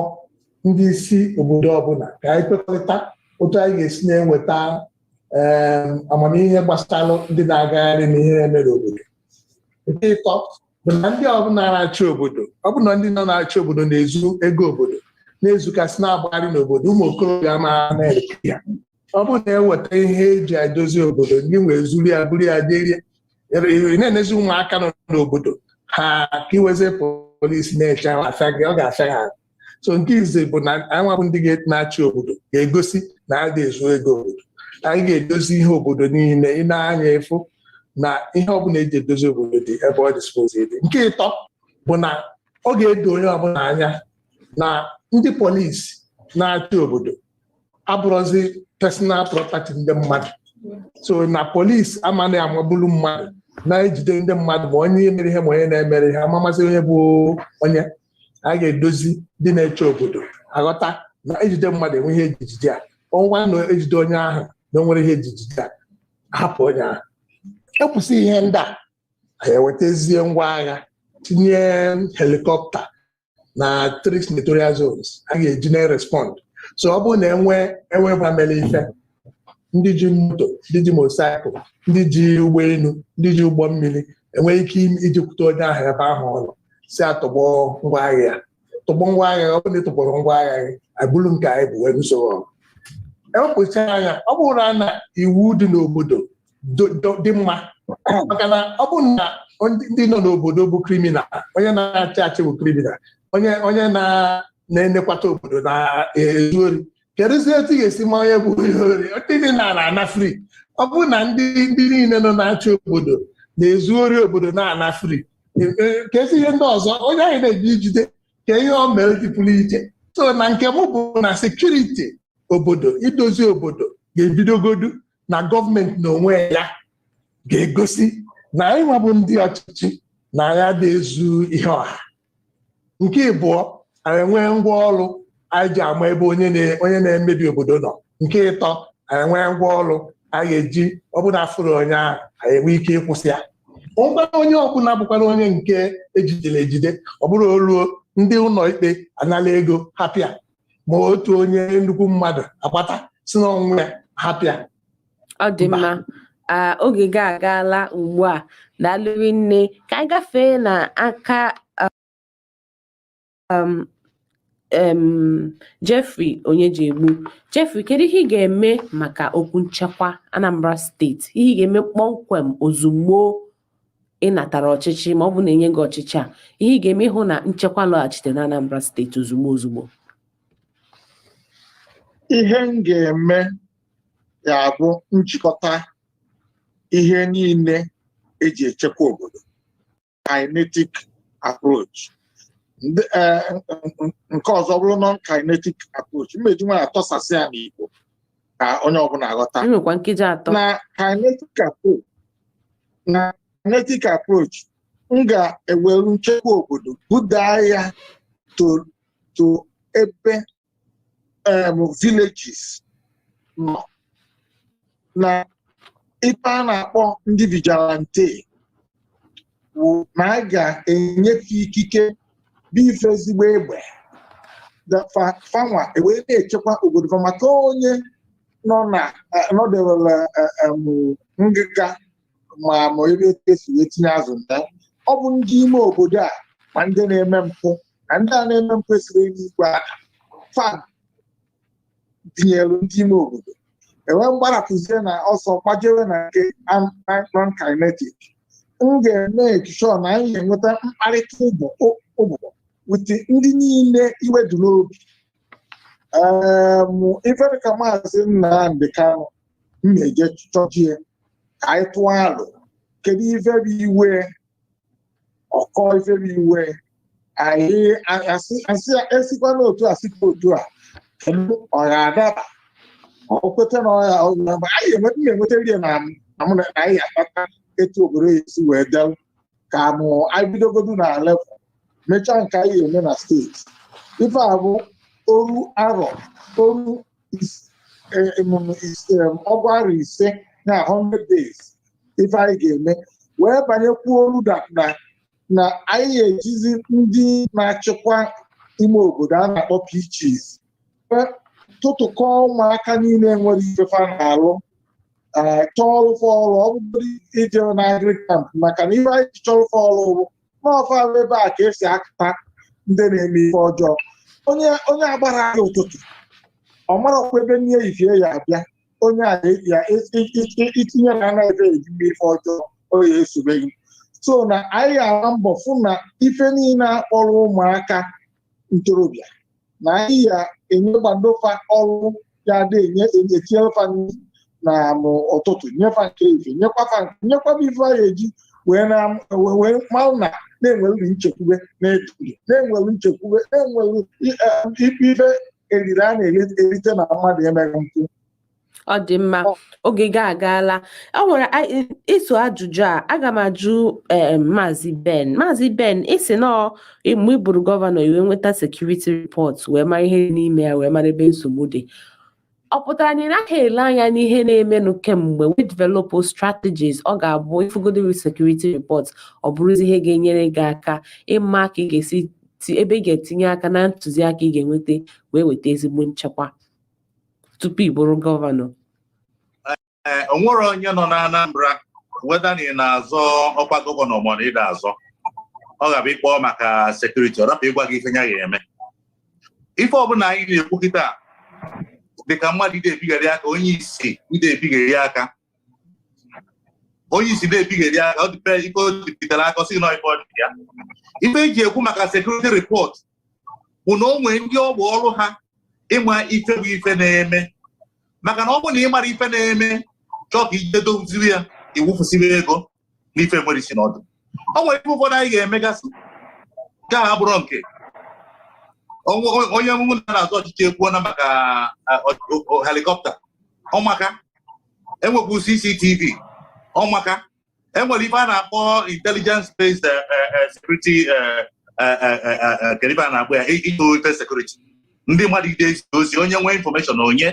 ndị isi obodo ọbụla ka anyị kwekọrịta otu anyị ga-esi na-enweta Amamihe gbasara ndị na-agagharị na ihe na-eme n'obodo. Nke ịtọ bụ na ndị ọbụla na-achị obodo, ọ bụ na ndị nọ na-achị obodo na-ezu ego obodo, na-ezukasị, na-agbagharị n'obodo, ụmụ okorobịa ma na-eke ya. Ọ bụrụ na eweta ihe eji edozi obodo, ndị nwee zuru ya, buru ya jerie, ị na-enezi ụmụaka nọ n'obodo ha ka iweze polisi na-eche afịa gị, ọ ga-afịa ha ahụ. So nke ize bụ na anyị bụ ndị na-achị obodo ga-egosi na a ga-ezu ego obodo. Anyị ga-edozi ihe obodo niile. Ị na-anya efu na ihe ọbụla eji edozi obodo dị ebe ọ dị suppose dị. Nke ịtọ bụ na ọ ga-edo onye ọbụla anya na ndị polisi na-achị obodo abụrụzi personal property ndị mmadụ. So na polisi amaghị amagbulu mmadụ, na-ejide ndị mmadụ, ma onye mere ihe ma onye na-emere ihe, amamasị onye bụ onye. A ga-edozi ndị na-eche obodo aghọta na ejide mmadụ, enwe ihe ejijide a ọnwa na ejide onye ahụ na o nwere ihe ejijide a, hapụ onye ahụ. Ekwụsị ihe ndị a, anyị ewetazie ngwa agha, tinye helicopter na three senatorial zones a ga-eji na-respond. So ọ bụrụ na enwe enwe mere ife, ndị ji moto, ndị ji motorcycle, ndị ji ụgbọelu, ndị ji ụgbọ mmiri, enweghị ike ijikwute onye ahụ ebe ahụ ọ nọ, si atọgbọ ngwa agha ya, tọgbọ ngwa agha ya. Ọ bụrụ na ị tọgbọrọ ngwa agha gị, abụrụ nke anyị bụ wee nusoro ọgụ. Ewepụcha anya, ọ bụrụ na iwu dị n'obodo dị mma, maka na ọ bụrụ na ndị nọ n'obodo bụ criminal, onye na-achị achị bụ criminal, onye na-enekwata obodo na-ezu ori, kedụzi etu ị ga-esi ma onye bụ onye ori? Ndị niile na-ana free. Ọ bụrụ na ndị niile nọ na-achị obodo na-ezu ori obodo na-ana free, ka ezi ihe ndị ọzọ onye anyị na-eji ijide ka ihe o mere dị pụrụ iche. So na nke m bụ na security obodo, idozi obodo ga-ebidogodu na gọọmenti n'onwe ya ga-egosi na anyị nwa bụ ndị ọchịchị na ya dị-ezu ihe ọha. Nke ịbụọ, anyị nwee ngwa ọrụ anyị ji ama ebe onye na-emebi obodo nọ. Nke ịtọ, anyị nwee ngwa ọrụ anyị ga-eji, ọ bụ na afụrụ onye ahụ, anyị enwe ike ịkwụsị ya. Ngwa, onye ọbụla bụkwara onye nke ejidere ejide, ọ bụrụ oluo ndị ụlọ ikpe anala ego hapịa, ma otu onye nnukwu mmadụ agbata si n'ọnwụ ya hapịa. Ọ dị Mba. mma. Oge gị agaala ugbu a. Daalụ nne. Ka anyị gafee na aka um, um, Jeffrey Onyejegbu. Jeffrey, kedu ihe ị ga-eme maka okwu nchekwa Anambra Steeti? Ihe ị ga-eme kpọmkwem ozugbo ị natara ọchịchị, ma ọ bụ na enye gị ọchịchị a, ihe ị ga-eme ịhụ na nchekwa lọghachite na Anambra Steeti ozugbo ozugbo? Ihe m ga-eme ga-abụ njikọta ihe niile eji echekwa obodo, kinetic approach. Nke ọzọ bụrụ non-kinetic approach. Mmeji nwa atọsasị ya n'Igbo ka onye ọbụla ghọta. Enwekwa nkeji 3. Na kinetic approach, m ga-eweru nchekwa obodo budaa ya to ebe villages nọ, na ife a na-akpọ ndị vigilante wụ na a ga-enyefe ikike bụ ife ezigbo egbe fanwa ewee na-echekwa obodo fa, maka onye nọ na nọdewere ngịga ma ebe esi wee tinye azụ na ya. Ọ bụ ndị ime obodo a, ma ndị na-eme mpụ na ndị a na-eme mpụ esiri n'igwe aka fa tinyelu ndị ime obodo, enwee mgbarapụzie na ọsọ gbajewe na nke non-kinetic. M ga-eme sure na anyị ga-enweta mkparịta ụbụbọ with ndị niile iwe dị n'obi. Ife dịka Maazị Nnamdi Kanu, m na-eje chọjie ka anyị tụọ alo, kedu ife bụ iwe ọkọ, ife bụ iwe anyị, asị esikwa n'otu a, sikwa otu a, kedu ọ ga-adaba? Ọ kweta na ọ ya anyị na-enweta rie na mụ na anyị akpata etu obodo ya esi wee delụ ka mụ anyị bidogodu na level, mechaa nke anyị eme na steeti. Ife a bụ oru arọ oru 55 na 100 days, ife anyị ga-eme wee banyekwuo olu na anyị ga-ejizi ndị na-achịkwa ime obodo a na-akpọ PGs tụtụkọ ụmụaka niile nwere ife fa na-alụ. Chọọrụ fa ọrụ, ọ bụgodị ije na agric camp, maka na ife anyị ji chọrọ fa ọrụ bụ n'ọfa ebe a ka esi akata ndị na-eme ife ọjọọ. Onye agbara ahịa ụtụtụ, ọ marakwa ebe nne ifie ya abịa. Onye a ya itinye na anaghị ebe eji mee ife ọjọọ, ọ ya esobeghị. So na anyị ga-agba mbọ fụ na ife niile akpọrọ ụmụaka ntorobịa na anyị ya enye gbadofa ọrụ, ya dị enye etinyere nri na ụtụtụ, nyefa nke ife, nyekwafa nyekwaba ife a ga-eji wee na wee marụ na na-enwere nchekwube, na-etughị na-enwere nchekwube, na-enwere ife eriri a na-erite na mmadụ emeghị mpụ. Ọ dị mma, oge gị agaala. Ọ nwere ịso ajụjụ a aga m ajụ Maazị Ben. Maazị Ben, isi nọ mgbe ị bụrụ gọvanọ, iwe nweta security report wee mara ihe dị n'ime ya, wee mara ebe nsogbu dị. Ọ pụtara na ị naghị ele anya n'ihe na-emenụ kemgbe wee develop strategies ọ ga-abụ ifugodiri security report, ọ bụrụzi ihe ga-enyere gị aka ịma ka ị ga-esi ebe ị ga-etinye aka na ntụziaka ị ga-enweta wee weta ezigbo nchekwa tupu ị bụrụ gọvanọ? Ee, o nwere onye nọ na Anambra, whether na ị na-azọ ọkwa gọvanọ ma ọ na ị na-azọ, ọ ga-abụ ịkpọ maka security, ọ rapụ ịgwa gị ife ya ga-eme. Ife ọbụla anyị na-ekwu kịta dịka mmadụ ide ebigheri aka, onye isi ide ebigheri aka, onye isi na-ebigheri aka, ọ dịpe ife o dịpụtara aka, ọ sị nọ ife ọ dị ya. Ife eji ekwu maka security report bụ na o nwee ndị ọ bụ ọrụ ha ịma ife bụ ife na-eme, maka na ọ bụrụ na ị mara ife na-eme, chọọ ka ije doziri ya, iwufụsibe ego n'ife nwere isi n'ọdụ. O nwere ife ụfọdụ anyị ga-emegasị nke a abụrụ nke onye mụ na-azọ ọchịchị ekwuona maka helicopter ọmaka, enwekwu CCTV ọmaka, enwere ife a na-akpọ intelligence based security, kedu ife a na-akpọ ya, ịtụ ife security ndị mmadụ ide ezi ozi, onye nwee information na onye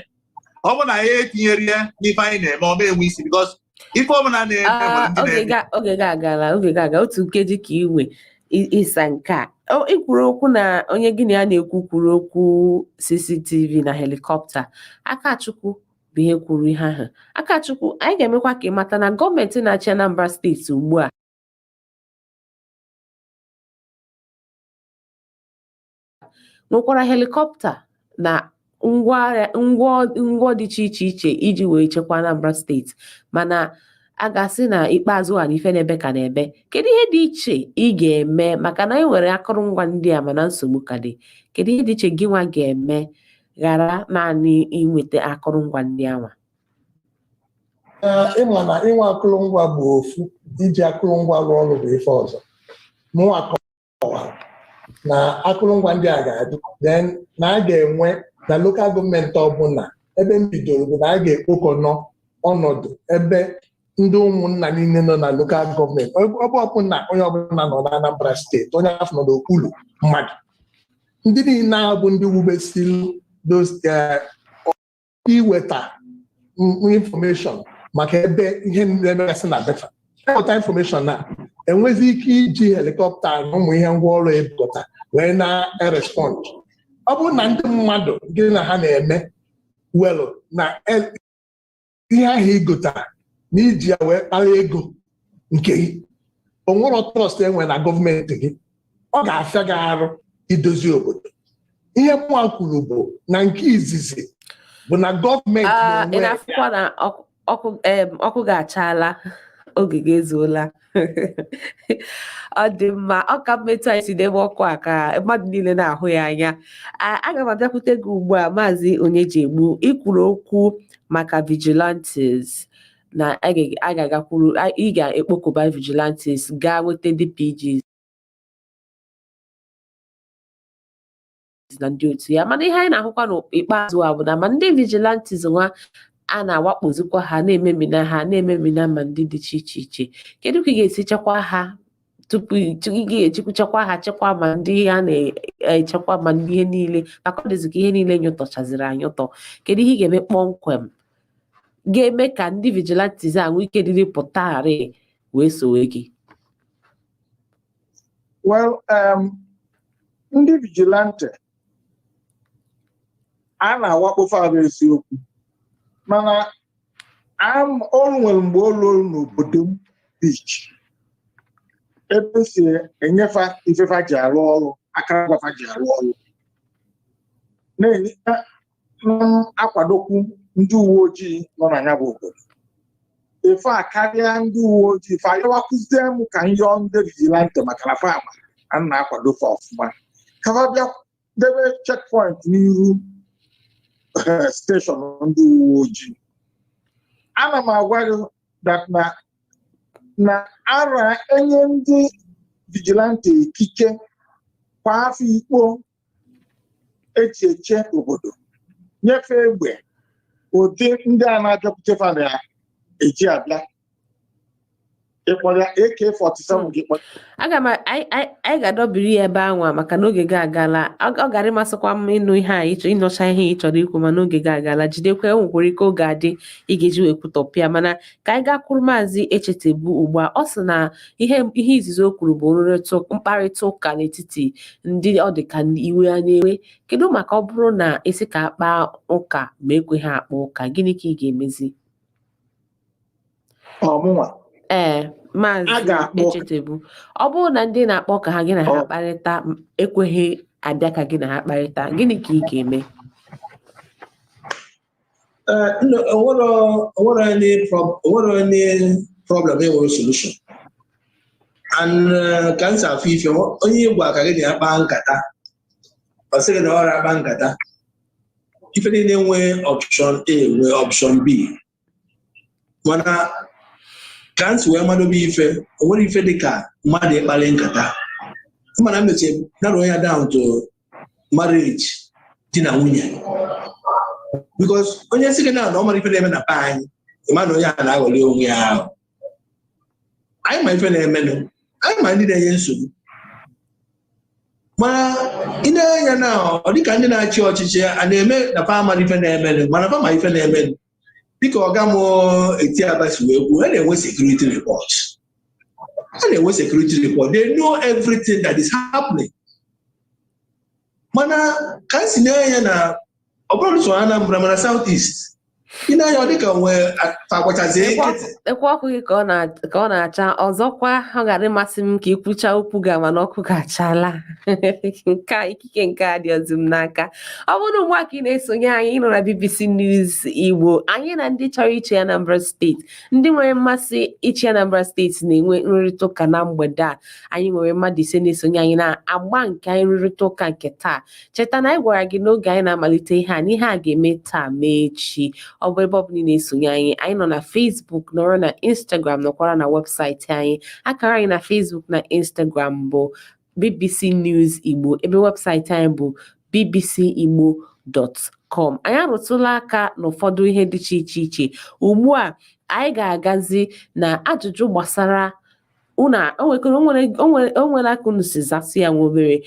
ọ bụrụ na ya etinyere ya n'ife anyị na-eme, ọ ma enwe isi, because ife ọbụla na-eme nwere ndị oge na-eme. Oge ga agala, oge ga aga. Otu nkeji ka ị nwe ịsa nke a. Ị kwuru okwu na onye gị na ya na-ekwu kwuru okwu CCTV na helicopter. Akachukwu bụ ihe kwuru ihe ahụ. Akachukwu, anyị ga-emekwa ka ị mata na gọọmenti na-achị Anambra Steeti ugbu a nwekwara helicopter na ngwa ngwa dị iche iche iche iji wee chekwa Anambra Steeti, mana a ga-asị na ikpeazụ a na ife na-ebe ka na-ebe. Kedu ihe dị iche ị ga-eme, maka na anyị nwere akụrụngwa ndị a mana nsogbu ka dị? Kedu ihe dị iche gị nwa ga-eme ghara naanị inweta akụrụngwa ndị anwa? Ee, ịma na inwe akụrụngwa bụ ofu, iji akụrụngwa rụọ ọrụ bụ ife ọzọ. Mụnwa kọwara na akụrụngwa ndị a ga-adị, then na a ga-enwe na local gọọmenti ọbụla. Ebe m bidoro bụ na a ga-ekpokọnọ ọnọdụ ebe ndị ụmụnna niile nọ na local gọọmenti, ebe ọbụla onye ọbụla nọ na Anambra Steeti, onye afọ nọ n'okpuru mmadụ, ndị niile ahụ bụ ndị wubesiri those iweta information maka ebe ihe na-emegasị na befa. Eweta information na enwezi ike iji helicopter na ụmụ ihe ngwaọrụ ebukọta wee na-erespond. Ọ bụrụ na ndị mmadụ gị na ha na-eme welụ na ihe ahụ ị gotara na iji ya wee kpara ego nke gị, o nwero trust enwe na gọọmenti gị, ọ ga-afịa gị arụ idozi obodo. Ihe mụnwa kwuru bụ na nke izizi bụ na gọọmenti ị n'onwe ya na-afụkwa na ọkụ ga-achala, oge ga-ezuola. Ọ dị mma, ọ ka mmetụ anyị si n'ebe ọkụ a ka mmadụ niile na-ahụ ya anya. Aga m abịakwute gị ugbu a, Maazị Onyejegbu. Ikwuru okwu maka vigilantes na a ga-agakwuru, ị ga-ekpokọba vigilantes gaa nweta ndị PGs na ndị otu ya, mana ihe anyị na-ahụkwa n'ikpeazụ a bụ na ma ndị vigilantes nwa a na-awakpozikwa ha, na-ememina ha, na-ememina ma ndị dị iche iche iche. Kedu ka ị ga-esi chekwa ha tupu ị ga-echekwa chekwa ha, chekwa ma ndị a na-echekwa ma ndị ihe niile, maka ọ dịzị ka ihe niile nyụtọchaziri anyụtọ? Kedu ihe ị ga-eme kpọmkwem ga-eme ka ndị vigilantes a nwee ike dịrị pụtagharị wee sowe gị? Well, ndị vigilante a na-awakpo fa bụ eziokwu, mana O nwere mgbe o ruo n'obodo m beach ebe si enyefa ifefa ji arụ ọrụ, akara fa ji arụ ọrụ, na-enye na-akwadokwu ndị uwe ojii nọ na ya bụ obodo. Ife a karịa ndị uwe ojii fa ayọwakwuzie m ka m yọọ ndị vigilante, maka na fama a na-akwado fa ọfụma, ka fa bịa debe checkpoint n'iru station ndị uwe ojii. Ana m agwa gị that na ara enye ndị vigilante ikike kwa afọ ikpo eji eche obodo, nyefee egbe ụdị ndị a na-abịakwute fa na-eji abịa ịkpọrọ ya AK47 gị kpọrọ. Aga m anyị ga-adọbiri ya ebe anwa maka na oge gị agala. Ọ gara ịmasịkwa m ịnụ ihe a ịchọ, ịnọcha ihe ị chọrọ ikwu, mana oge gị agala. Jidekwa, o nwekwara ike oge adị ị ga-eji wee kwutọpụ ya. Mana ka anyị gakwuru Maazị Echetebu ugbu a. Ọ sị na ihe izizi o kwuru bụ nrụrịta mkparịta ụka n'etiti ndị ọ dị ka iwe a na-ewe. Kedu maka ọ bụrụ na esi ka akpa ụka ma ekweghị akpa ụka, gịnị ka ị ga-emezi? Ọmụnwa? Ee, A Maazị ga-akpọ ụka. Echetebu, ọ bụrụ na ndị na-akpọ ka ha gị na ha kparịta ekweghị abịa ka gị na ha kparịta, gịnị ka ị ga-eme? No, onwero any problem enwere solution. And ka m si afụ ife, onye ịgwa ka gị na ya kpaa nkata, ọ sị gị na ọ akpa nkata, ife niile nwee option A, nwee option B. Mana ka m si wee madobe ife, o nwere ife dị ka mmadụ ịkpali nkata, mana mechie narrow ya down to marriage, di na nwunye, because onye sị gị na ọ mara ife na-eme na be anyị, ịma na onye a na-aghọli onwe ya ahụ. Anyị ma ife na-emenụ, anyị ma ndị na-enye nsogbu. Mana ị na-anya na ọ dịka ndị na-achị ọchịchị a na-eme na fa amara ife na-emenụ, mana fa ma ife na-emenụ. Dịka ọga m Etiaba si wee kwuo, a na-enwe security report, a na-enwe security report. They know everything that is happening. Mana ka m si na-anya na ọ bụrụ sọ Anambra, mana South East, ị na-anya, ọ dịka nwee agbachazie nkịtị. Ekwe ọkụ gị ka ọ na-acha ọzọkwa. Ọ gara ịmasị m ka ikwucha okwu gị, mana ọkụ ga-achala nke a, ikike nke a dị ọzọ m n'aka. Ọ bụrụ ugbu a ka ị na-esonye anyị, ịnọ na BBC News Igbo. Anyị na ndị chọrọ ịchị Anambra Steeti, ndị nwere mmasị ịchị Anambra Steeti, na-enwe nrụrịta ụka na mgbede a. Anyị nwere mmadụ 5 na-esonye anyị na agba nke anyị nrụrịta ụka nke taa. Cheta na anyị gwara gị n'oge anyị na-amalite ihe a na ihe a ga-eme taa mee echi. Ọ bụ ebe ọ bụla ị na-esonye anyị, anyị nọ na Facebook, nọrọ na Instagram, nọkwara na webụsaịtị anyị. Akara anyị na Facebook na Instagram bụ BBC News Igbo, ebe webụsaịtị anyị bụ bbcigbo.com. Anyị arụtụla aka n'ụfọdụ ihe dị iche iche iche. Ugbu a anyị ga-agazi na ajụjụ gbasara unu. O nwere aka unu si zasị ya nwa obere.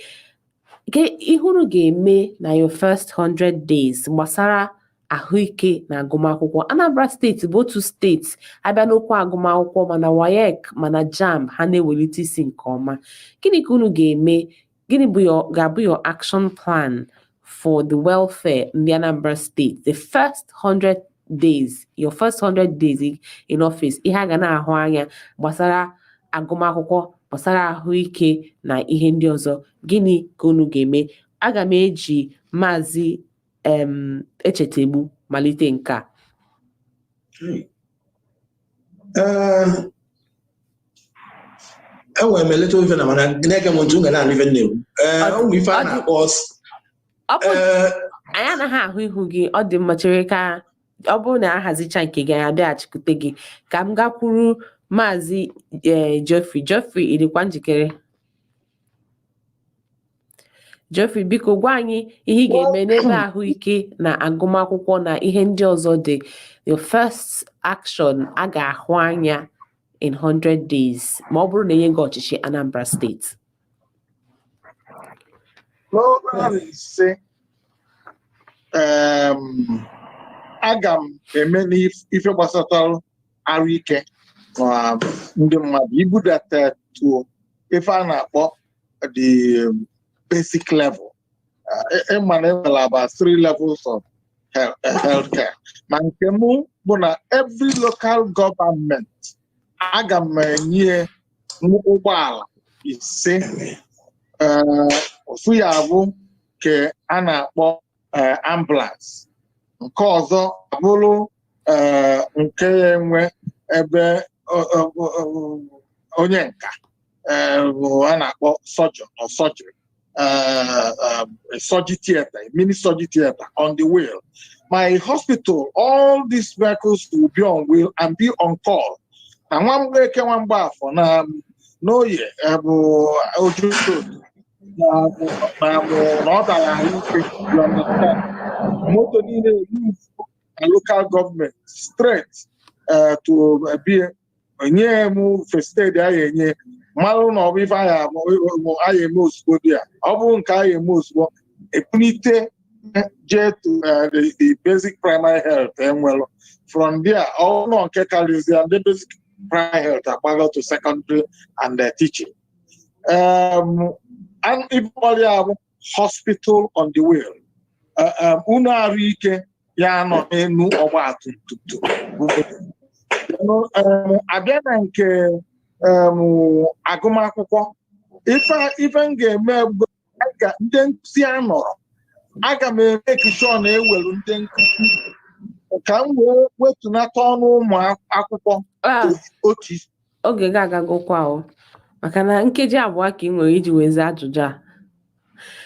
Ke ihe unu ga-eme na your first 100 days gbasara ahụike na agụmakwụkwọ? Anambra Steeti bụ otu steeti abịa n'okwu agụmakwụkwọ, mana WAEC mana JAMB, ha na-ewelite isi nke ọma. Gịnị ka unu ga-eme? Gịnị bụ your ga-abụ your action plan for the welfare ndị Anambra State the first 100 days, your first 100 days in office? Ihe a ga na-ahụ anya gbasara agụmakwụkwọ, gbasara ahụike na ihe ndị ọzọ, gịnị ka unu ga-eme? Aga m eji Maazị Echetegbu malite nke a. Ee, enwere m eleta ife na, mana na-ege m ntị, m ga na-anụ ife m na-ekwu. Ee, ụmụ ife a na-akpọ Ọ bụ ee. Anyị anaghị ahụ ihu gị. Ọ dị mma, chere ka ọ bụrụ na ahazicha nke gị, anyị abịaghachikwute gị. Ka m gakwuru Maazị Geoffrey. Geoffrey, ị dịkwa njikere? Geoffrey, biko gwa anyị ihe ị ga-eme n'ebe ahụike na agụmakwụkwọ na ihe ndị ọzọ dị, your first action a ga-ahụ anya in 100 days, ma ọ bụrụ na enye gị ọchịchị Anambra Steeti. N'oge 5, aga m eme n'ife gbasatara arụ ike na ndị mmadụ, ibudata to ife a na-akpọ the basic level. Ịma na enwere about three levels of healthcare, ma nke mụ bụ na every local government, aga m enye ụgbọala 5. Ofu ya bụ nke a na-akpọ ambulance, nke ọzọ abụrụ nke ya enwe ebe onye nka bụ a na-akpọ surgeon or surgery, a surgery theater, a mini surgery theater on the wheel. My hospital, all these vehicles will be on wheel and be on call. Na Nwamgbeke, Nwamgbafọ na n'Oye bụ Ojuto na ọ dara ahụike, you understand? Moto niile move na local government straight to be enye m first aid a enye mmalụ na ọ bụ ife anyị eme ozugbo dị ya. Ọ bụrụ nke anyị eme ozugbo, ebunite jee to the basic primary health enwelụ. From there, ọ nọ nke karịzịa, ndị basic primary health agbago to secondary and teaching. And ịkpọrọ ya bụ hospital on the wheel. Unu arụ ike ya nọ n'elu ọgba tum tum. Abịa na nke agụmakwụkwọ, ife m ga-eme bụ ndị nkụzi a nọrọ, aga m eme sure na ewelu ndị nkụzi ka m wee wetunata ọnụ ụmụ akwụkwọ otu isi. Oge gị agagokwa o, maka na nkeji 2 ka ị nwere iji wee zaa ajụjụ a.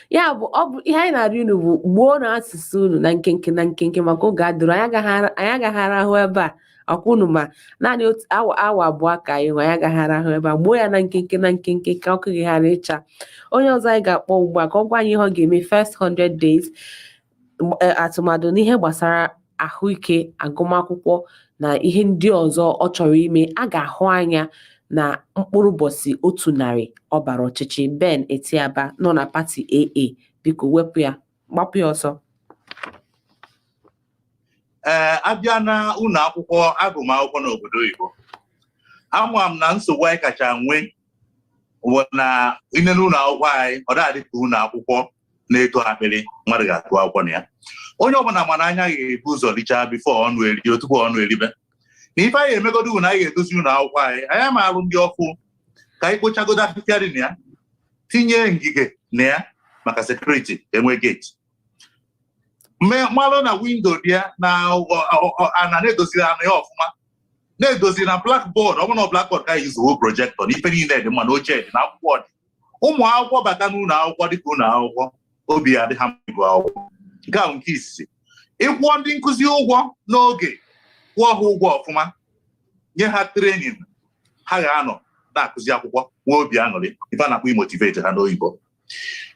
Ya bụ, ọ bụ ihe anyị na-arịọ unu bụ gbuo na asụsụ unu na nkenke na nkenke, maka oge adịrọ. Anyị agaghị arahụ ebe a ọkwa unu, ma naanị otu awa, awa 2 ka anyị nwe. Anyị agaghị arahụ ebe a. Gbuo ya na nkenke na nkenke ka ọkụ gị ghara ịcha. Onye ọzọ anyị ga-akpọ ugbu a ka ọ gwa anyị ihe ọ ga-eme first 100 days, atụmadụ n'ihe gbasara ahụike, agụmakwụkwọ na ihe ndị ọzọ ọ chọrọ ime a ga-ahụ anya na mkpụrụ ụbọchị 100 ọ bara ọchịchị. Ben Etiaba nọ na pati AA, biko wepụ ya, gbapụ ya ọsọ. Ee, abịa na ụlọ akwụkwọ, agụmakwụkwọ n'obodo oyibo, ama m na nsogbu anyị kacha nwee bụ na ine n'ụlọ akwụkwọ anyị, ọ dị ka ụlọ akwụkwọ na-eto akpịrị mmadụ ga-atụ akwụkwọ na ya. Onye ọbụla mana anya ga-ebu ụzọ richaa before ọnụ eri, tupu ọnụ eribe. Na ife anyị emegodo bụ na anyị ga-edozi ụlọ akwụkwọ anyị. Anyị ama alụ ndị ọfụ, ka anyị kpochagodo ahịhịa dị na ya, tinye ngige na ya maka security, enwe gate, mmalụ na window dị ya na ana na-edoziri anụ ya ọfụma, na-edozi na blackboard. Ọ bụrụ na blackboard ka anyị yuzuwo, projector na ife niile dị mma, na oche dị, na akwụkwọ dị. Ụmụ akwụkwọ bata n'ụlọ akwụkwọ dịka ụlọ akwụkwọ, obi ya adị ha mma ịgụ akwụkwọ. Nke ahụ nke isisi. Ịkwụọ ndị nkụzi ụgwọ n'oge, kwụọ ha ụgwọ ọfụma, nye ha training, ha ga-anọ na-akụzi akwụkwọ nwee obi aṅụrị, ife a na-akpọ i motivate ha n'oyibo.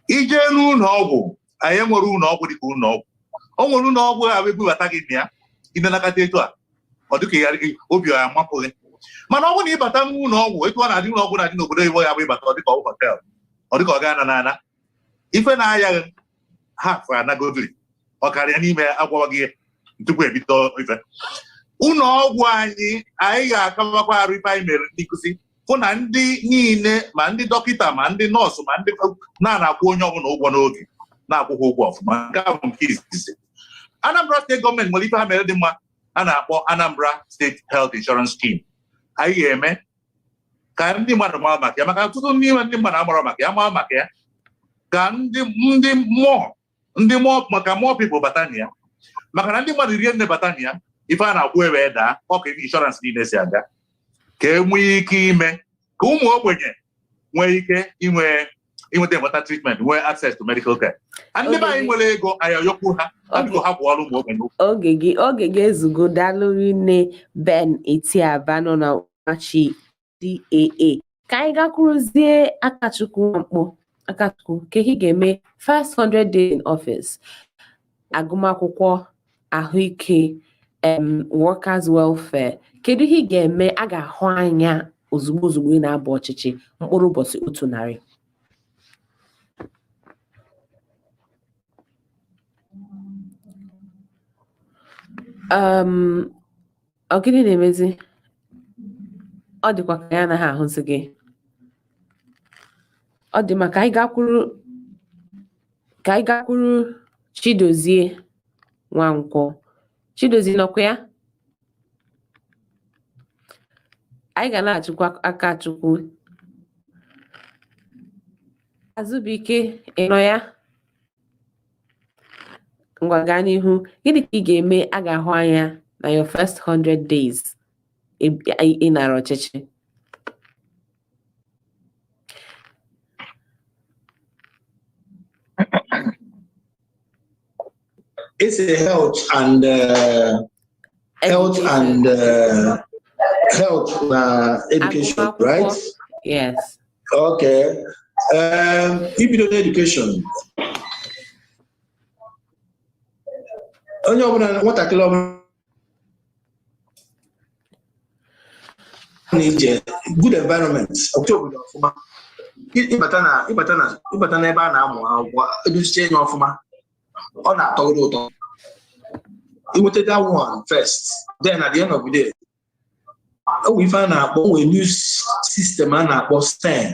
Ije n'ụlọ ọgwụ, anyị enwere ụlọ ọgwụ dịka ụlọ ọgwụ. O nwere ụlọ ọgwụ ha ebubata gị na ya, ịnenakọta etu a, ọ dịka ya obi ya amapụghị. Mana ọ bụrụ na ịbata n'ụlọ ọgwụ etu ọ na-adị, ụlọ ọgwụ na-adị n'obodo oyibo, ya bụ ịbata, ọ dịka ọ hotel, ọ dịka ọ ga-ana n'ana ife na-ayaghị ha afọ anagodiri ọ karịa n'ime agwawa gị tupu ebido ife. Ụlọ ọgwụ anyị, anyị ga-akabakwa arụ ife anyị mere ndị nkụzi, fụ na ndị niile, ma ndị dọkịta, ma ndị nọọsụ, ma ndị na-akwụ onye ọbụla ụgwọ n'oge, na-akwụ ha ụgwọ ọfụma. Nke ahụ nke izizi. Anambra Steeti gọọmenti nwere ife ha mere dị mma a na-akpọ Anambra State Health Insurance Scheme. Anyị ga-eme ka ndị mmadụ mara maka ya, maka ọtụtụ n'ime ndị mmadụ amara maka ya, mara maka ya, ka ndị mmụọ ndị mmụọ, maka more people bata na ya, maka na ndị mmadụ rie nne bata na ya, ife a na-akwụ ewee daa. Ọ ka insurance niile si aga, ka e nwee ike ime ka ụmụ ogbenye nwee ike inwe inweta treatment, nwee access to medical care. Ndị be anyị nwere ego, anyị ayọkwu ha ha, biko ha kwụọrọ ụmụ ogbenye ụgwọ. Oge gị ezugo. Daalụ nne. Ben Etiaba nọ na machi DAA. Ka anyị gakwuruzie Akachukwu Nwamkpọ. Akachukwu, ka ihe ga-eme first 100 days in office: agụmakwụkwọ, ahụike, workers welfare. Kedu ihe ị ga-eme a ga-ahụ anya ozugbo ozugbo ị na-aba ọchịchị mkpụrụ ụbọchị 100? Ọ gịnị na-emezi? Ọ dịkwa ka ya anaghị ahụzi gị. Ọ dị maka anyị gakwuru Chidozie Nwankwọ. Chidozie, nọkwa ya? Anyị ga na-achụkwa Akachukwu. Azụbụike, ị nọ ya? Ngwa, gaa n'ihu. Gịnị ka ị ga-eme a ga-ahụ anya na your first 100 days ị nara ọchịchị? It's a health and health and health education, Agụmakwụkwọ. Right? Yes. Okay. Ibido n'education. Onye ọbụla, nwatakịrị ọbụla na-ije good environment, ọchị obodo ọfụma. Ịbata n'ebe a na-amụ akwụkwọ, edoziche ya ọfụma, ọ na-atọgoro ụtọ. Inweta that one first, then at the end of the day, o nwere ife a na-akpọ, o nwere new system a na-akpọ STEM.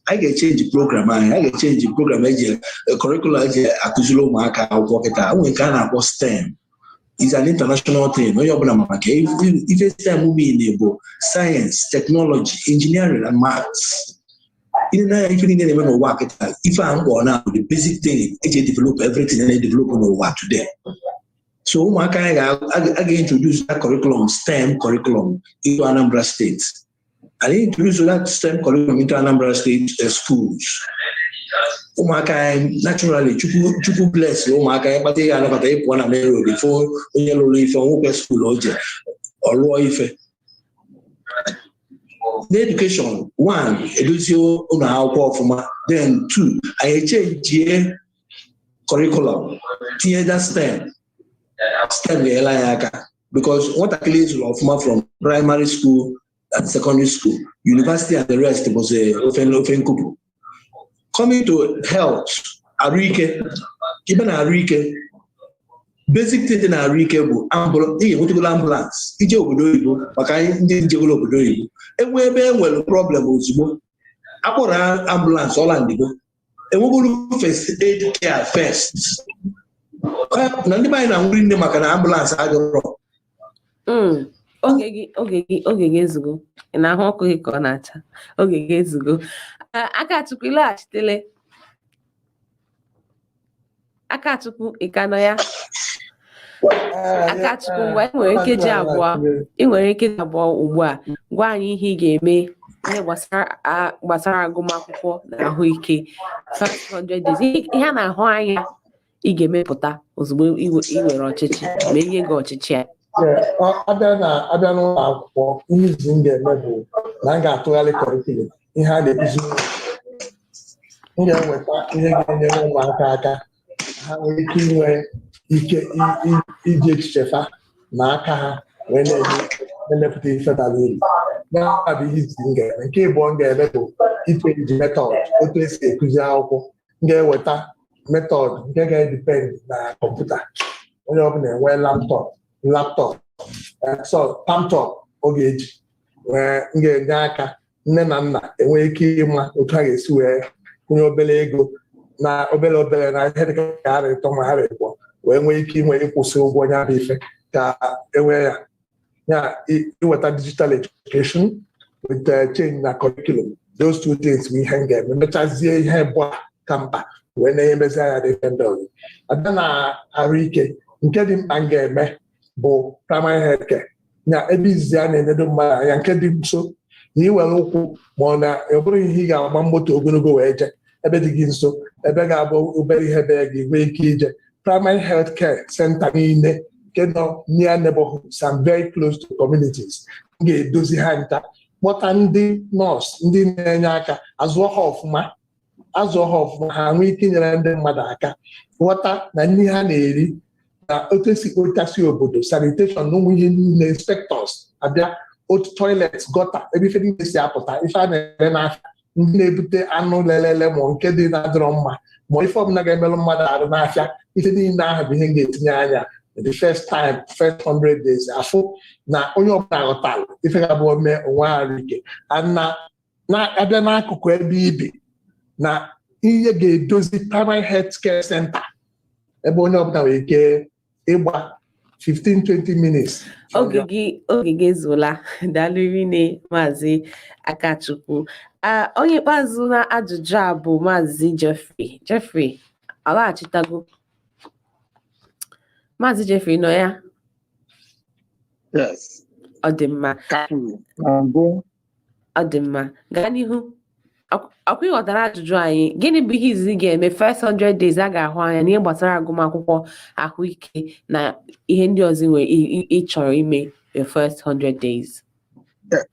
Anyị ga-echenji program anyị, anyị ga-echenji program eji curriculum eji akụziri ụmụaka akwụkwọ kịta. O nwere nke a na-akpọ STEM, is an international thing. Onye ọbụla ma maka ife STEM mean bụ science, technology, engineering and maths. Ile n'anya, ife niile na-eme n'ụwa kịta, ife a mkpọ na the basic thing eji develop everything na-edevelop n'ụwa today. So ụmụaka anyị a ga-introduce that curriculum, STEM curriculum, into Anambra State and introduce that STEM curriculum into Anambra State schools. Ụmụaka anyị, naturally, Chukwu, Chukwu bless ụmụaka anyị, kpata ihe anabata ịpụọ na main road ife onye lụrụ ife nwoke school o je ọ lụọ ife. N'education, one, edozie ụlọ akwụkwọ ọfụma, then two, anyị echenjie curriculum, tinye that STEM. STEM ga-enyere anyị aka because nwatakịrị zụrụ ọfụma from primary school and secondary school, university and the rest bụzi ofe nkupu. Coming to health, arụike, ibe na arụike, basic thing dị na arụike bụ ambulance. Ị ga-enwetagolo ambulance ije obodo oyibo. Maka anyị ndị njegolo obodo oyibo, enwe ebe e nwere problem, ozugbo akpọrọ ambulance, ọla ndigo enwegoro first aid care first. Na ndị be anyị na-anwụri nne maka na ambulance adịrọ. Oge gị ezugo. Ị na-ahụ ọkụ gị ka ọ na-acha. Oge gị ezugo. Akachukwu, ịlaghachitele. Akachukwu, ị ka nọ ya? Akachukwu, ngwa, ị nwere nkeji 2. Ị nwere nkeji 2 ugbu a. Gwa anyị ihe ị ga-eme, ihe gbasara agụmakwụkwọ na ahụike, first 100 days, ihe a na-ahụ anya ị ga-emepụta ozugbo ị were ọchịchị, ma enye gị ọchịchị a. Abịa n'ụlọ akwụkwọ, ihe izi m ga-eme bụ na m ga-atụgharị curriculum, ihe a na-ekuzi. M ga-eweta ihe ga-enyere ụmụaka aka ha nwee ike inwe ike iji echiche fa na aka ha wee na-emepụta ife bara uru. Ya bụ ihe izi m ga-eme. Nke ịbụọ m ga-eme bụ ichenji method otu esi ekuzi akwụkwọ. M ga-eweta method nke ga-edepend na kọmputa. Onye ọbụla enwee laptop, so palmtop ọ ga-eji wee m ga-enye aka nne na nna enwee ike ịma otu ha ga-esi wee kwụnye obere ego na obere obere na ihe dịka ara 3 ma ara 2 wee nwee ike inwe ịkwụsị ụgwọ ya bụ ife ka enwee ya ya iweta digital education with change na curriculum. Those two things bụ ihe m ga-eme. Mechazie ihe bụ ka mkpa wee na-emezi anya dị ife ndị ọzọ. Abịa na ahụike, nke dị mkpa m ga-eme bụ primary health care, na ebe izizi a na-enedo mmadụ anya, nke dị nso na iwere ụkwụ ma ọ na ọ bụrụ ihe ị ga-agba moto ogologo wee jee, ebe dị gị nso, ebe ga-abụ obere ihe bee gị nwee ike ije. Primary health care center niile nke nọ near neighborhoods and very close to communities, m ga-edozi ha nta, kpọta ndị nọọsụ, ndị na-enye aka, azụọ ha ọfụma, azụọ ha ọfụma, ha nwee ike inyere ndị mmadụ aka ghọta na nri ha na-eri na otu esi kpochasị obodo, sanitation na ụmụ ihe niile. Inspectors abịa, otu toilet, gutter, ebe ife niile si apụta, ife a na-ere n'afịa, ndị na-ebute anụ lelele ma nke dị na-adịrọ mma ma ife ọbụla ga-emerụ mmadụ arụ n'afịa, ife niile ahụ bụ ihe m ga-etinye anya the first time, first 100 days, afụ na onye ọbụla ghọtara ife ga-abụ mee onwe arụ ike na na-abịa n'akụkụ ebe ibi na ihe ga-edozi primary health care center, ebe onye ọbụla nwere ike ịgba. 15-20 minutes. Oge gị ezuola. Daalụ rinne, Maazị Akachukwu. Ah, onye ikpeazụ na ajụjụ a bụ Maazị Jeffrey. Jeffrey alaghachitago. Maazị Jeffrey nọ ya? Yes. Ọ dị mma. Ka kwuru na mbụ. Ọ dị mma, gaa n'ihu. Ọkwa ịghọtara ajụjụ anyị? Gịnị bụ ihe izizi ga-eme first 100 days a ga-ahụ anya n'ihe gbasara agụmakwụkwọ, ahụike na ihe ndị ọzọ nwere ị chọrọ ime your first 100 days?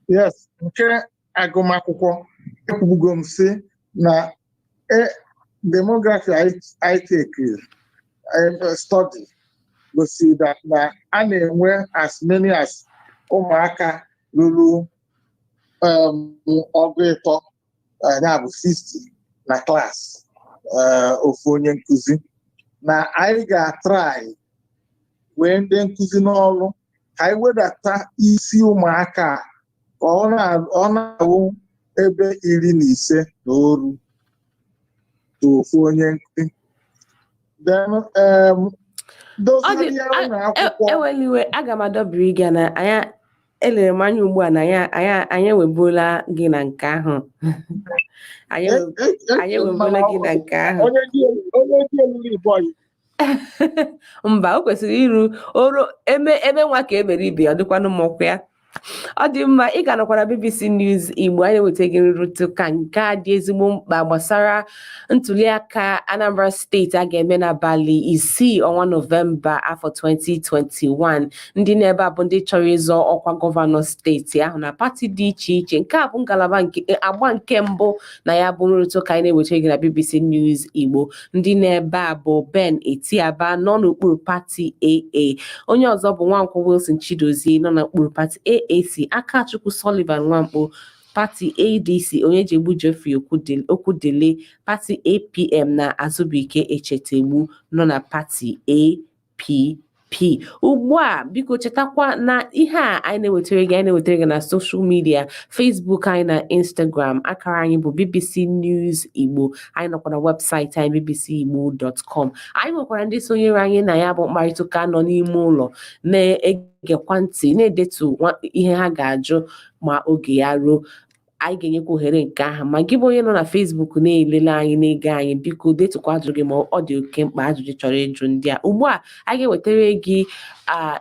Yes, nke agụmakwụkwọ, ekwubugo m sị na demography I take study gosi that na a na-enwe as many as ụmụaka ruru 30, ya bụ 60 na class ofu onye nkụzi, na anyị ga-atry wee ndị nkụzi n'ọrụ ka anyị wedata isi ụmụaka a ka ọ na-awụ ebe 15 na oru to ofu onye nkụzi. Then dozigharịa ụlọ akwụkwọ. Eweliwe, aga m adọbiri gị na anya elere m anya ugbu a na anyị ewebuola gị na nke ahụ. Anyị ewebuola gị na nke ahụ. Onye dị elulu iboyi. Mba, o kwesịrị iru oru eme ebe nwa ka emere ibe ya. Ọ dịkwanụ m ọkwa ya. Ọ dị mma. Ị ga-anọkwa na BBC News Igbo. Anyị na-eweta gị nrụrịta ụka nke a dị ezigbo mkpa gbasara ntuliaka Anambra Steeti a ga-eme n'abalị 6 ọnwa Nọvemba afọ 2021. Ndị na-ebe a bụ ndị chọrọ ịzọ ọkwa gọvanọ steeti ahụ na pati dị iche iche. Nke a bụ ngalaba nke agba nke mbụ na ya bụ nrụrịta ụka anyị na-eweta gị na BBC News Igbo. Ndị na-ebe a bụ Ben Etiaba nọ n'okpuru pati AA, onye ọzọ bụ Nwankwọ Wilson Chidozie nọ n'okpuru pati AAC, Akachukwu Sullivan Nwankpo, pati ADC, Onyejegbu Geoffrey Okwudele, pati APM, na Azubike Echetegbu nọ na pati APP. Ugbu a, biko chetakwa na ihe a anyị na-ewetara gị, anyị na-ewetara gị na social media, Facebook anyị na Instagram. Akara anyị bụ BBC News Igbo. Anyị nọkwa na webụsaịtị anyị, bbcigbo.com. Anyị nwekwara ndị sonyere anyị na ya bụ mkparịta ụka nọ n'ime ụlọ na-egekwa ntị, na-edetu ihe ha ga-ajụ ma oge ya ruo. Anyị ga-enyekwa ohere nke ahụ. Ma gị bụ onye nọ na Facebook na-elele anyị, na-ege anyị, biko detukwa ajụjụ gị ma ọ dị oke mkpa, ajụjụ chọrọ ịjụ ndị a. Ugbu a, anyị ga-ewetara gị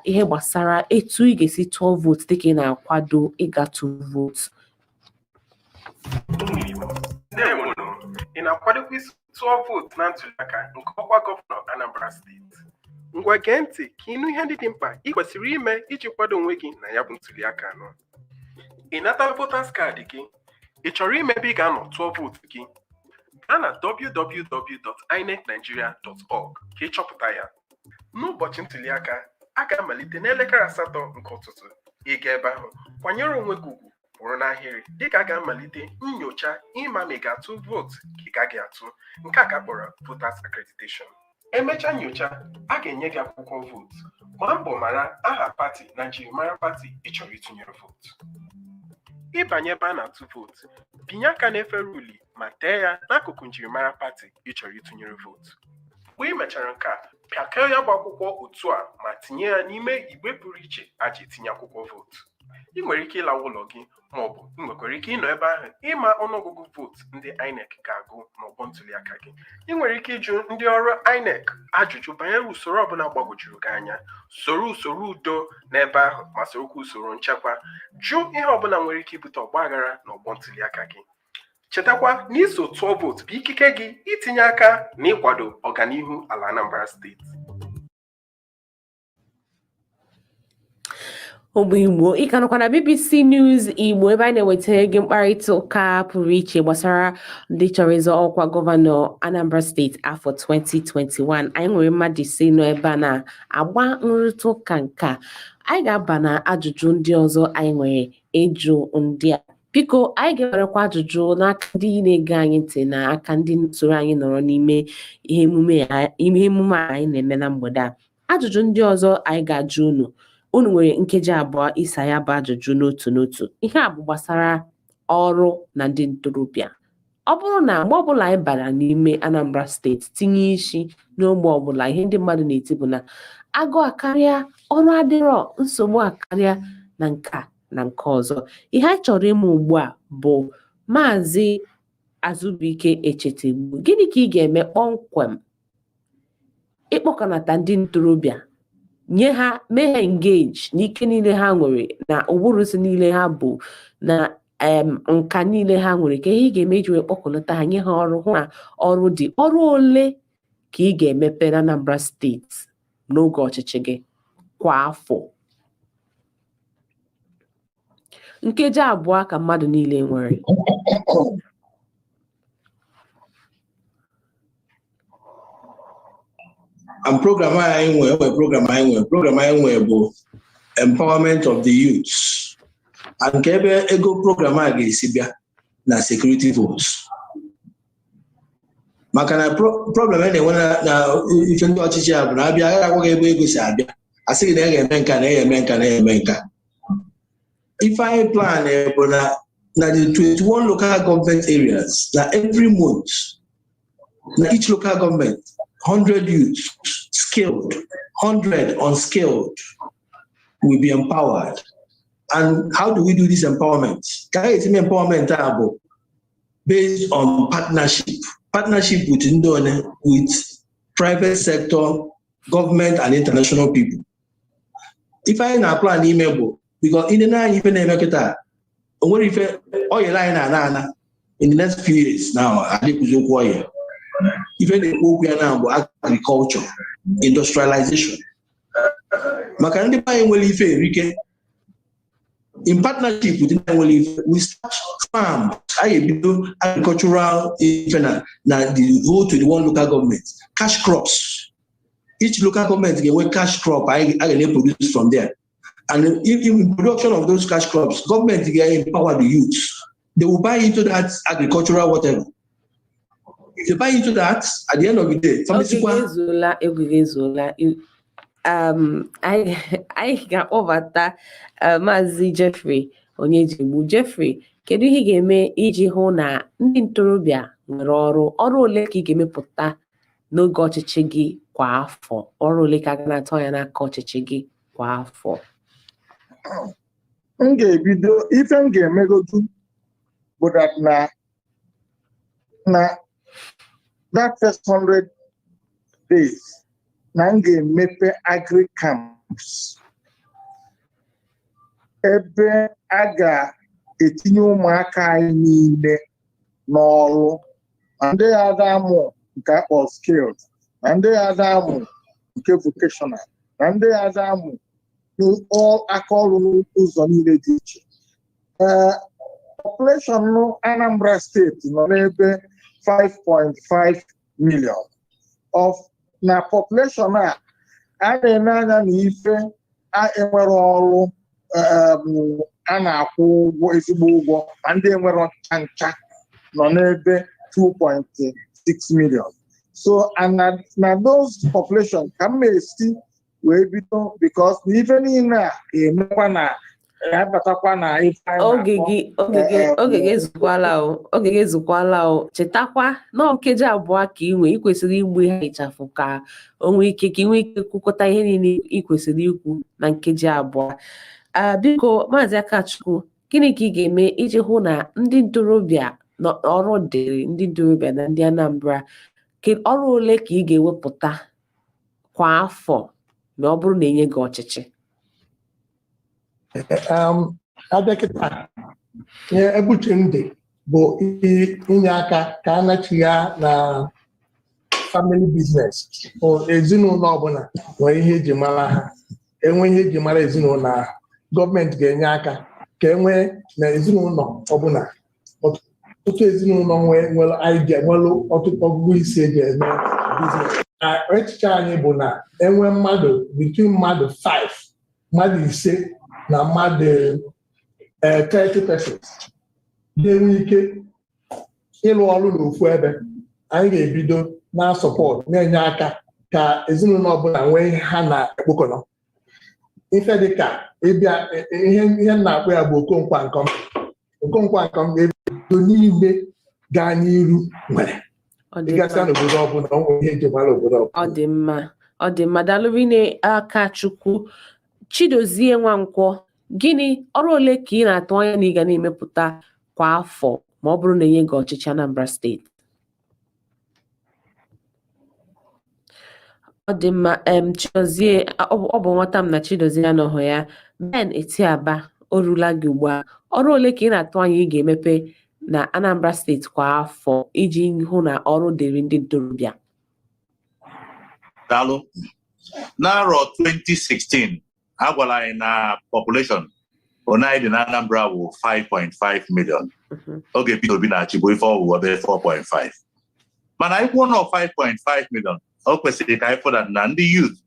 ihe gbasara etu ị ga-esi tụọ vootu dịka ị na-akwado ịga tụ vootu. Ụmụ Igbo, ndewonu. Ị na-akwadokwa isi tụọ vootu na ntuliaka nke ọkwa gọvanọ Anambra Steeti? Ngwa, gee ntị ka ịnụ ihe ndị dị mkpa ị kwesịrị ime iji kwado onwe gị na ya bụ ntuliaka anọ. Ị natala voters card gị? Ị chọrọ ime ebe ị ga-anọ tụọ vootu gị? Gaa na www.inecnigeria.org ka ị chọpụta ya. N'ụbọchị ntuliaka, a ga-amalite n'elekere 8 nke ụtụtụ. Ị ga ebe ahụ, kwanyere onwe gị ugwu, kwụrụ n'ahịrị dịka a ga-amalite nyocha ịma ma ị ga-atụ vootu ka ị gaghị atụ. Nke a ka kpọrọ voters accreditation. Emechaa nyocha, a ga-enye gị akwụkwọ vootu. Gbaa mbọ mara aha pati na njirimara pati ị chọrọ ịtụnyere vootu. Ịbanye ebe a na-atụ vootu, binye aka n'efere uli ma tee ya n'akụkụ njirimara pati ị chọrọ ịtụnyere vootu. Mgbe ị mechara nke a, pịakọọ ya bụ akwụkwọ otu a ma tinye ya n'ime igbe pụrụ iche a ji etinye akwụkwọ vootu. Ị nwere ike ịlawa ụlọ gị, ma ọ bụ ị nwekwara ike ịnọ ebe ahụ ịma ọnụọgụgụ vootu ndị INEC ga-agụ n'ọgbọ ntuliaka gị. Ị nwere ike ịjụ ndị ọrụ INEC ajụjụ banyere usoro ọbụla gbagwojuru gị anya. Soro usoro udo n'ebe ahụ ma sorokwa usoro nchekwa. Jụ ihe ọbụla nwere ike ibute ọgbaghara n'ọgbọ ntuliaka gị. Chetakwa na iso tụọ vootu bụ ikike gị itinye aka na ịkwado ọganihu ala Anambra Steeti. Ụmụ Igbo, ị ka nọkwa na BBC News Igbo, ebe anyị na-ewetara gị mkparịta ụka pụrụ iche gbasara ndị chọrọ ịzọ ọkwa gọvanọ Anambra Steeti afọ 2021. Anyị nwere mmadụ 5 nọ ebe a na-agba nrụrịta ụka nke a. Anyị ga-aba na ajụjụ ndị ọzọ anyị nwere ịjụ ndị a. Biko, anyị ga-ewerekwa ajụjụ n'aka ndị na-ege anyị ntị na aka ndị soro anyị nọrọ n'ime ihe emume a anyị na-eme na mgbede a. Ajụjụ ndị ọzọ anyị ga-ajụ unu, unu nwere nkeji 2 ịsa ya bụ ajụjụ n'otu n'otu. Ihe a bụ gbasara ọrụ na ndị ntorobịa. Ọ bụrụ na mgbe ọbụla anyị bara n'ime Anambra Steeti, tinye isi n'ogbe ọbụla, ihe ndị mmadụ na-eti bụ na Agụụ akarịa, ọrụ adịrọ, nsogbu akarịa na nke a na nke ọzọ. Ihe anyị chọrọ ịma ugbu a bụ, Maazị Azụbụike Echetegbu, gịnị ka ị ga-eme kpọmkwem ịkpọkọnata ndị ntorobịa, nye ha, mee ha engage n'ike niile ha nwere na ụbụrụ niile ha bụ na nka niile ha nwere? Ka ihe ị ga-eme iji wee kpọkọnata ha, nye ha ọrụ, hụ na ọrụ dị? Ọrụ ole ka ị ga-emepe na Anambra Steeti n'oge ọchịchị gị kwa afọ? Nkeji 2 ka mmadụ niile nwere. And program anyị nwere, enwere program anyị nwere, program anyị nwere bụ empowerment of the youth. And nke ebe ego program a ga-esi bịa na security votes, maka na problem a na-enwe na ife ndị ọchịchị a bụ na abịa, agaghị agwa gị ebe ego si abịa, asị gị na a ga-eme nka, na a ga-eme nka, na a ga-eme nka. Ife anyị plan bụ na the 21 local government areas, na every month, na each local government, 100 youths skilled, 100 unskilled will be empowered. And how do we do this empowerment? Ka anyị esi empowerment a bụ based on partnership, partnership with ndị one, with private sector, government and international people. Ife anyị na-aplan ime bụ, because ị nene anya ife na-eme kịta, o nwere ife oil anyị na-ana ana in the next few years now, adịkwuzi okwu oil. Ife na-ekwu okwu ya na bụ agriculture, industrialization, maka ndị be anyị nwere ife erike. In partnership with ndị nwere ife, we start farm. Anyị ebido agricultural ife na the whole 21 local government, cash crops. Each local government ga-enwe cash crop anyị a ga na-produce from there. And if in production of those cash crops, government ga-empower the youth. They will buy into that agricultural whatever. If they buy into that, at the end of the day, Oge pharmacy gị ezuola, oge gị ezuola. Anyị ga-akpọbata Maazị Jeffrey Onyejigbu. Jeffrey, kedu ihe ị ga-eme iji hụ na ndị ntorobịa nwere ọrụ? Ọrụ ole ka ị ga-emepụta n'oge ọchịchị gị kwa afọ? Ọrụ ole ka a ga na-atụ anya n'aka ọchịchị gị kwa afọ? M ga-ebido, ife m ga-emegodu bụ that na that first 100 days, na m ga-emepe agri camps ebe a ga-etinye ụmụaka anyị niile n'ọrụ, ma ndị ya ada amụ nke akpọ skilled, na ndị ya ada amụ nke vocational, na ndị ya ada amụ aka ọrụ n'ụzọ niile dị iche. Ee, population Anambra Steeti nọ n'ebe 5.5 million. Of na population a, a na-ene anya na ife a enwere ọrụ a na-akwụ ụgwọ, ezigbo ụgwọ, ma ndị enwere ncha ncha nọ n'ebe 2.6 million. So and na those population ka m esi wee bido, because na ife niile a ga-emekwa na abatakwa na ife anyị Oge na-akpọ gị, oge gị, oge gị ezukwala o, oge gị ezukwala o. Chetakwa na nkeji 2 ka ị nwee. Ị kwesịrị igbu ha ịchafụ ka o nwee ike, ka ị nwee ike kwukọta ihe niile ị kwesịrị ikwu na nkeji 2. Biko, Maazị Akachukwu, gịnị ka ị ga-eme iji hụ na ndị ntorobịa na ọrụ dịrị ndị ntorobịa na ndị Anambra? Ọrụ ole ka ị ga-ewepụta kwa afọ ma ọ bụrụ na enye gị ọchịchị? Abịa kịta, ihe ebuche m dị bụ inye aka ka a nachigha na family business. Ezinụlọ ọbụla nwere ihe eji mara ha, enwe ihe eji mara ezinụlọ ahụ. Gọọmenti ga-enye aka ka e nwee na ezinụlọ ọbụla, ọtụtụ ezinụlọ nwere idea, nwere ọtụtụ ọgụgụ isi eji eme business. Na echiche anyị bụ na enwe mmadụ between mmadụ 5, mmadụ 5 na mmadụ 30 persons ga-enwe ike ịrụ ọrụ n'ofu ebe, anyị ga-ebido na support, na-enye aka ka ezinụlọ ọbụla nwee ihe ha na-ekpokọnọ, ife dịka ịbịa ihe m na-akpọ ya bụ Okonkwo Nkom. Okonkwo Nkom ga-ebido niile gaa n'iru nwere Ọ dị ịgasịa mma. N'obodo ọbụla, ọ nwere ihe eji mara obodo ọbụla. Ọ dị mma. Ọ dị mma, daalụ rinne, Akachukwu. Chidozie Nwankwọ, gịnị ọrụ ole ka ị na-atụ anya na ị ga na-emepụta kwa afọ ma ọ bụrụ na enye gị ọchịchị Anambra Steeti? Ọ dị mma, Chidozie, ọ bụ nghọta m na Chidozie anọghị ya. Ben Etiaba, o rula gị ugbu a. Ọrụ ole ka ị na-atụ anya ị ga-emepe na Anambra Steeti kwa afọ iji hụ na ọrụ dịrị ndị ntorobịa? Daalụ. N'arọ 2016, a gwara anyị na population one anyị dị na Anambra wụ 5.5 million. Oge Peter Obi na-achị bụ ife ọwụ ebe 4.5. Mana anyị kwuo na 5.5 million, o kwesịrị ka anyị fụ na ndị youth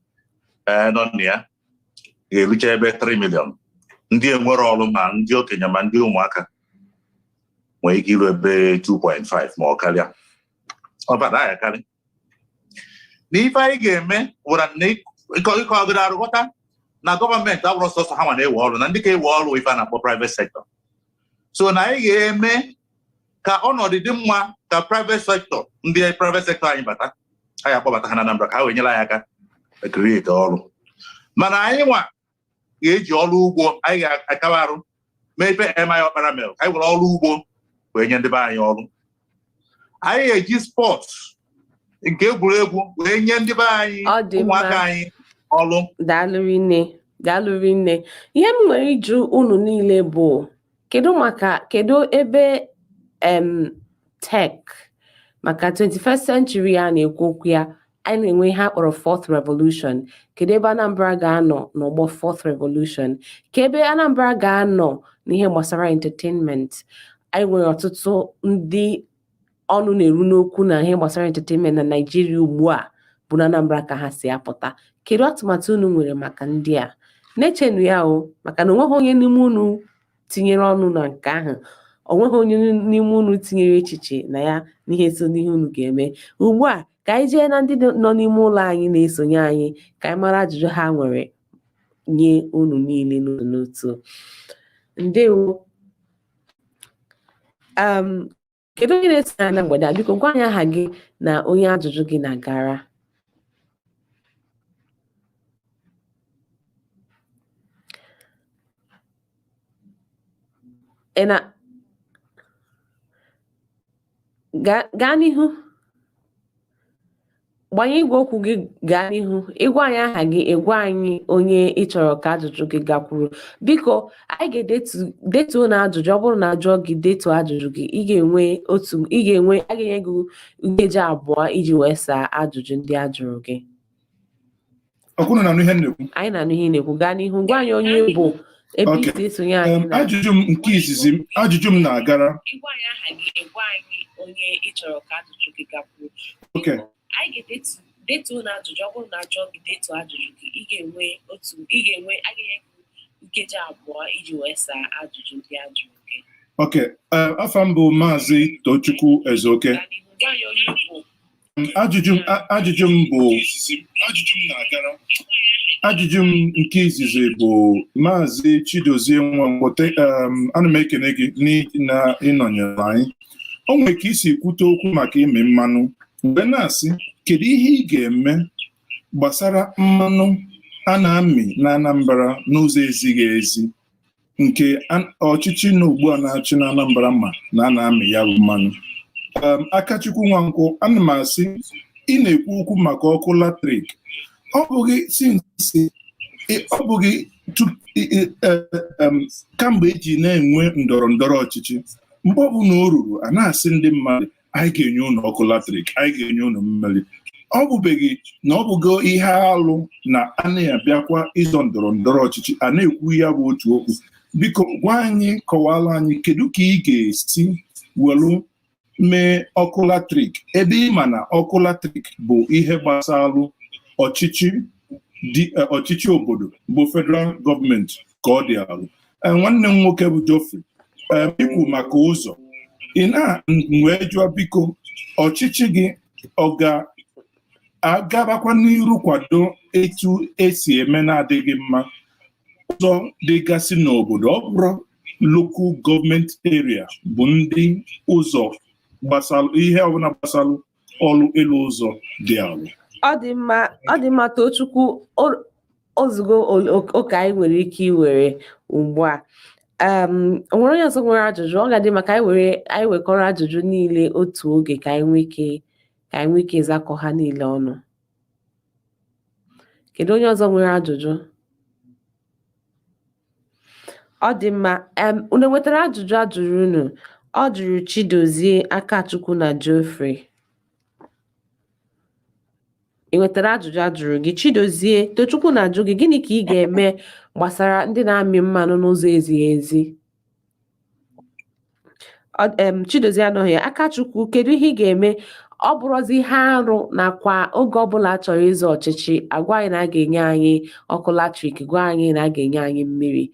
nọ na ya ga-erucha ebe 3 million. Ndị enwere ọrụ, ma ndị okenye ma ndị ụmụaka, nwere ike iru ebe 2.5 ma ọ karịa. Ọ bara ya karị. Na ife anyị ga-eme wụra na ịkọgoro arụ ghọta na gọọmenti abụrụ sọsọ ha nwa na-ewe ọrụ, na ndị ka ewe ọrụ ife a na-akpọ private sector. So na anyị ga-eme ka ọnọdụ dị mma ka private sector, ndị private sector anyị bata, anyị akpọbata ha na Anambra ka ha wee nyere anyị aka create ọrụ. Mana anyị nwa ga-eji ọrụ ugbo, anyị ga-akawa arụ mee ife M.I. Ọkpara mere, ka anyị were ọrụ ugbo wee nye ndị be anyị ọrụ. Anyị ga-eji sports nke egwuregwu wee nye ndị be anyị, Ọ dị mma. ụmụaka anyị ọrụ. Daalụ rinne, daalụ rinne. Ihe m nwere ịjụ unu niile bụ kedu maka kedu ebe tech maka 21st century a na-ekwu okwu ya, anyị na-enwe ihe a kpọrọ fourth revolution. Kedu ebe Anambra ga-anọ n'ọgbọ fourth revolution? Ka ebe Anambra ga-anọ n'ihe gbasara entertainment? Anyị nwere ọtụtụ ndị ọnụ na-eru n'okwu na ihe gbasara entertainment na Naịjirịa ugbu a bụ na Anambra ka ha si apụta. Kedu atụmatụ unu nwere maka ndị a? Na-echenu ya o, maka na onweghị onye n'ime unu tinyere ọnụ na nke ahụ, onweghị onye n'ime unu tinyere echiche na ya n'ihe so n'ihe unu ga-eme. Ugbu a ka anyị jee na ndị nọ n'ime ụlọ anyị na-esonye anyị, ka anyị mara ajụjụ ha nwere nye unu niile n'otu n'otu. Ndewo. Kedu onye na-esonye anyị na mgbede a? Biko gwa anyị aha gị na onye ajụjụ gị na-agara. Ị na gaa n'ihu, gbanye igwe okwu gị, gaa n'ihu ịgwa anyị aha gị, ịgwa anyị onye ị chọrọ ka ajụjụ gị gakwuru. Biko, anyị ga-edetu detuo na ajụjụ. Ọ bụrụ na ajụọ gị, detuo ajụjụ gị. Ị ga-enwe otu, ị ga-enwe, a ga-enye gị nkeji 2 iji wee saa ajụjụ ndị a jụrụ gị. Ọkwụnụ na-anụ ihe m na-ekwu? Anyị na-anụ ihe ị na-ekwu. Gaa n'ihu, gwa anyị onye bụ, ebe Okay. isi esonye anyị. Na Ajụjụ m nke izizi m, ajụjụ m na-agara ịgwa anyị aha gị, ịgwa anyị onye ị chọrọ ka ajụjụ gị gakwuru. Okay. Anyị ga-edetu detuo na ajụjụ. Ọ bụrụ na ajụọ gị, detuo ajụjụ gị. Ị ga-enwe otu, ị ga-enwe, a ga-enye gị nkeji 2 iji wee saa ajụjụ ndị a jụrụ gị. Okay. Afa m bụ Maazị Tochukwu Ezeoke. Gaa n'ihu, gwa anyị onye bụ. Ajụjụ m bụ ajụjụ m na-agara ajụjụ m nke izizi bụ Maazị Chidozie Nwankwọ. Ana m ekene gị na ịnọnyere anyị. O nwere ka isi kwute okwu maka ịmị mmanụ, mgbe na-asị kedu ihe ị ga-eme gbasara mmanụ a na-amị na Anambra n'ụzọ ezighị ezi, nke ọchịchị na ugbu a na-achị na Anambra ma na a na-amị ya bụ mmanụ. Akachukwu Nwankwọ, ana m asị ị na-ekwu okwu maka ọkụ latrik, ọ bụghị since ọ bụghị kamgbe eji na-enwe ndọrọ ndọrọ ọchịchị, mgbe ọbụla o ruru a na-asị ndị mmadụ anyị ga-enye unu ọkụ latrik, anyị ga-enye unu mmiri. Ọ bụbeghị na ọ bụgo ihe alụ na a na-abịakwa ịzọ ndọrọ ndọrọ ọchịchị a na-ekwu ya bụ otu okwu. Biko gwa anyị, kọwara anyị kedu ka ị ga-esi welu mee ọkụ latrik, ebe ị ma na ọkụ latrik bụ ihe gbasalụ ọchịchị dị ọchịchị obodo bụ federal gọọmenti ka ọ dị alụ. Nwanne m nwoke bụ Geoffrey, ikwu maka ụzọ ị na wee jụọ, biko ọchịchị gị ọ ga-agabakwa n'iru kwado etu esi eme na-adịghị mma ụzọ dịgasị n'obodo, ọ bụrụ local gọọmenti area bụ ndị ụzọ gbasalụ ihe ọbụla gbasalụ ọlụ elu ụzọ dị alụ. Ọ dị mma, ọ dị mma, Tochukwu. Ozugbo oke anyị nwere ike iwere ugbu a, o nwere onye ọzọ nwere ajụjụ? Ọ ga-adị maka anyị were anyị wekọrọ ajụjụ niile otu oge ka anyị nwee ike zakọ ha niile ọnụ. Kedu onye ọzọ nwere ajụjụ? Ọ dị mma. Unu nwetara ajụjụ a jụrụ unu? Ọ jụrụ Chidozie, Akachukwu na Geoffrey. Ị nwetara ajụjụ a jụrụ gị, Chidozie? Tochukwu na-ajụ gị, gịnị ka ị ga-eme gbasara ndị na-amị mmanụ n'ụzọ ezighi ezi? Chidozie anọghị ya. Akachukwu, kedu ihe ị ga-eme? Ọ bụrụzi ihe arụ nakwa oge ọbụla a chọrọ ịzọ ọchịchị, agwa anyị na a ga-enye anyị ọkụ latrik, gwa anyị na a ga-enye anyị mmiri.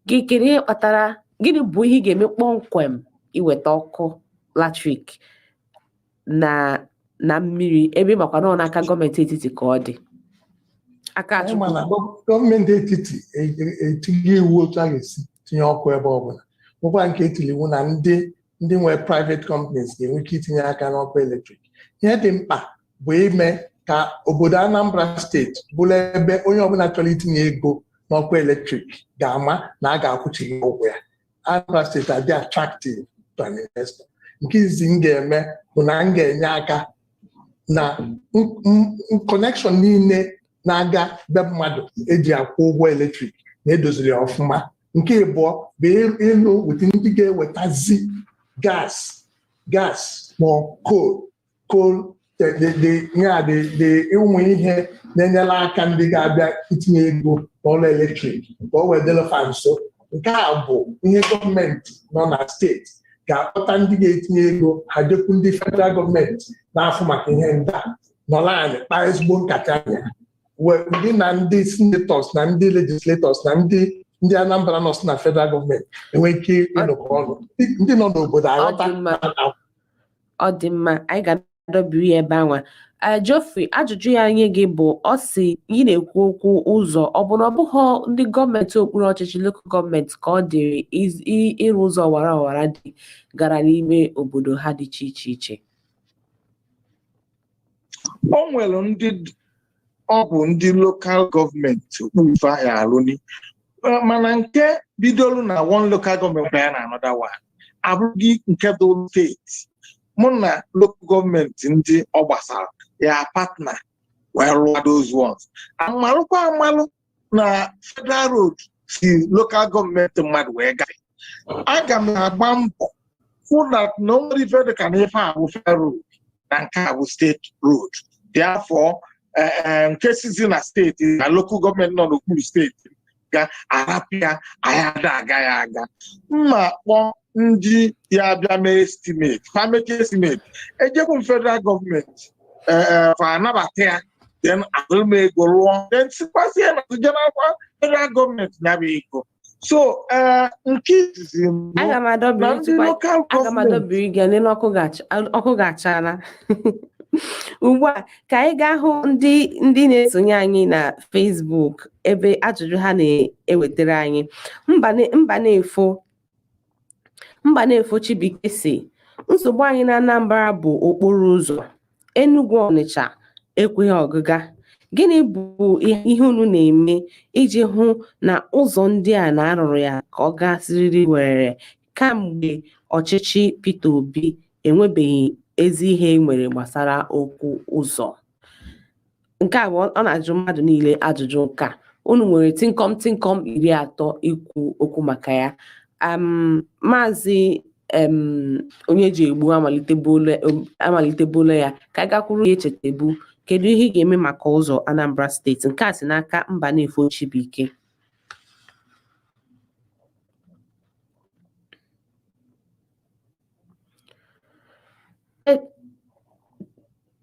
Gị, kedu ihe kpatara? Gịnị bụ ihe ị ga-eme kpọmkwem iweta ọkụ latrik na mmiri, ebe makwa na ọ n'aka gọọmenti etiti ka ọ dị? Anyị Akachukwu. Ma na gọọmenti etiti etinye iwu otu a ga-esi tinye ọkụ ebe ọbụla, nwekwa nke etiri iwu na ndị nwe private companies ga-enwe ike itinye aka n'ọkụ eletrik. Ihe dị mkpa bụ ime ka obodo Anambra Steeti bụrụ ebe onye ọbụla chọrọ itinye ego n'ọkụ eletrik ga-ama na a ga-akwụchighị ụgwọ ya. Anambra Steeti adị attractive to an investor. Nke izizi m ga-eme bụ na m ga-enye aka na connection niile na-aga be mmadụ eji akwụ ụgwọ eletrik na-edoziri ya ọfụma. Nke ịbụọ bụ ịlụ with ndị ga-ewetazi gas ma coal ya the ụmụ ihe na-enyere aka ndị ga-abịa itinye ego n'ọrụ eletrik ka o wee dịrị fa nso. Nke a bụ ihe gọọmenti nọ na steeti ga-akpọta ndị ga-etinye ego ha, jekwu ndị federal gọọmenti na-afụ maka ihe ndị a, nọrọ anyị kpaa ezigbo nkata anya ndị na ndị senators na ndị legislators na ndị Anambra nọ si na federal gọọmenti enwe ike ịnọkọ ọnụ, ndị nọ n'obodo aghọta. Dị mma. Ọ dị mma, anyị ga-adọbiri ya ebe anwa. Geoffrey, ajụjụ ya nye gị bụ, ọ sị ị na-ekwu okwu ụzọ, ọ bụ na ọ bụghị ndị gọọmenti okpuru ọchịchị, local gọọmenti, ka ọ dịrị ịrụ ụzọ ọwara ọwara dị gara n'ime obodo ha dị iche iche iche? O nwere ndị ọ bụ ndị local gọọmenti okpuru ife ahụ alụni. Mana nke bidolu na one local gọọmenti ya na another one abụghị nke dị steeti. Mụ na local gọọmenti ndị ọ gbasara ya partner wee rụọ those ones. Amalụkwa amalụ na federal road si local gọọmenti mmadụ wee gafee. Aga m agba mbọ hụ na o nwere ife dị ka na ife a bụ federal road na nke a bụ steeti road. Therefore, nke sizi na steeti na local gọọmenti nọ n'okpuru steeti ga-arapụ ya, anyị ada aga ya aga. Mma kpọọ ndị ya bịa mee estimate, fa mechaa estimate, ejekwu m federal gọọmenti fa anabata ya, then azụrụ m ego rụọ, then sikwazie na jenarakwa federal gọọmenti ya bụ ego. So nke izizi mbụ Aga m adọbiri na ndị tupu local aga m gọọmenti. Adọbiri gị n'elu ọkụ ga-achala ugbu a ka anyị gaa hụ ndị na-esonye anyị na Facebook, ebe ajụjụ ha na-ewetara anyị. Mba na-efo Chibuike si, nsogbu anyị na Anambra bụ okporo ụzọ Enugu Ọnịcha ekweghị ọgịga. Gịnị bụ ihe unu na-eme iji hụ na ụzọ ndị a na-arụrụ ya ka ọ gaa siriri werere? Kamgbe ọchịchị Peter Obi, enwebeghị ezi ihe e nwere gbasara okwu ụzọ. Nke a bụ ọ na-ajụ mmadụ niile ajụjụ nke a. Unu nwere tịnkọm tịnkọm 30 ikwu okwu maka ya. Maazị onye ji egbu amalitebụla ya ka anyị gakwuru ya. Echetebu, kedu ihe ị ga-eme maka ụzọ Anambra Steeti? Nke a si n'aka Mbanefo Chibuike.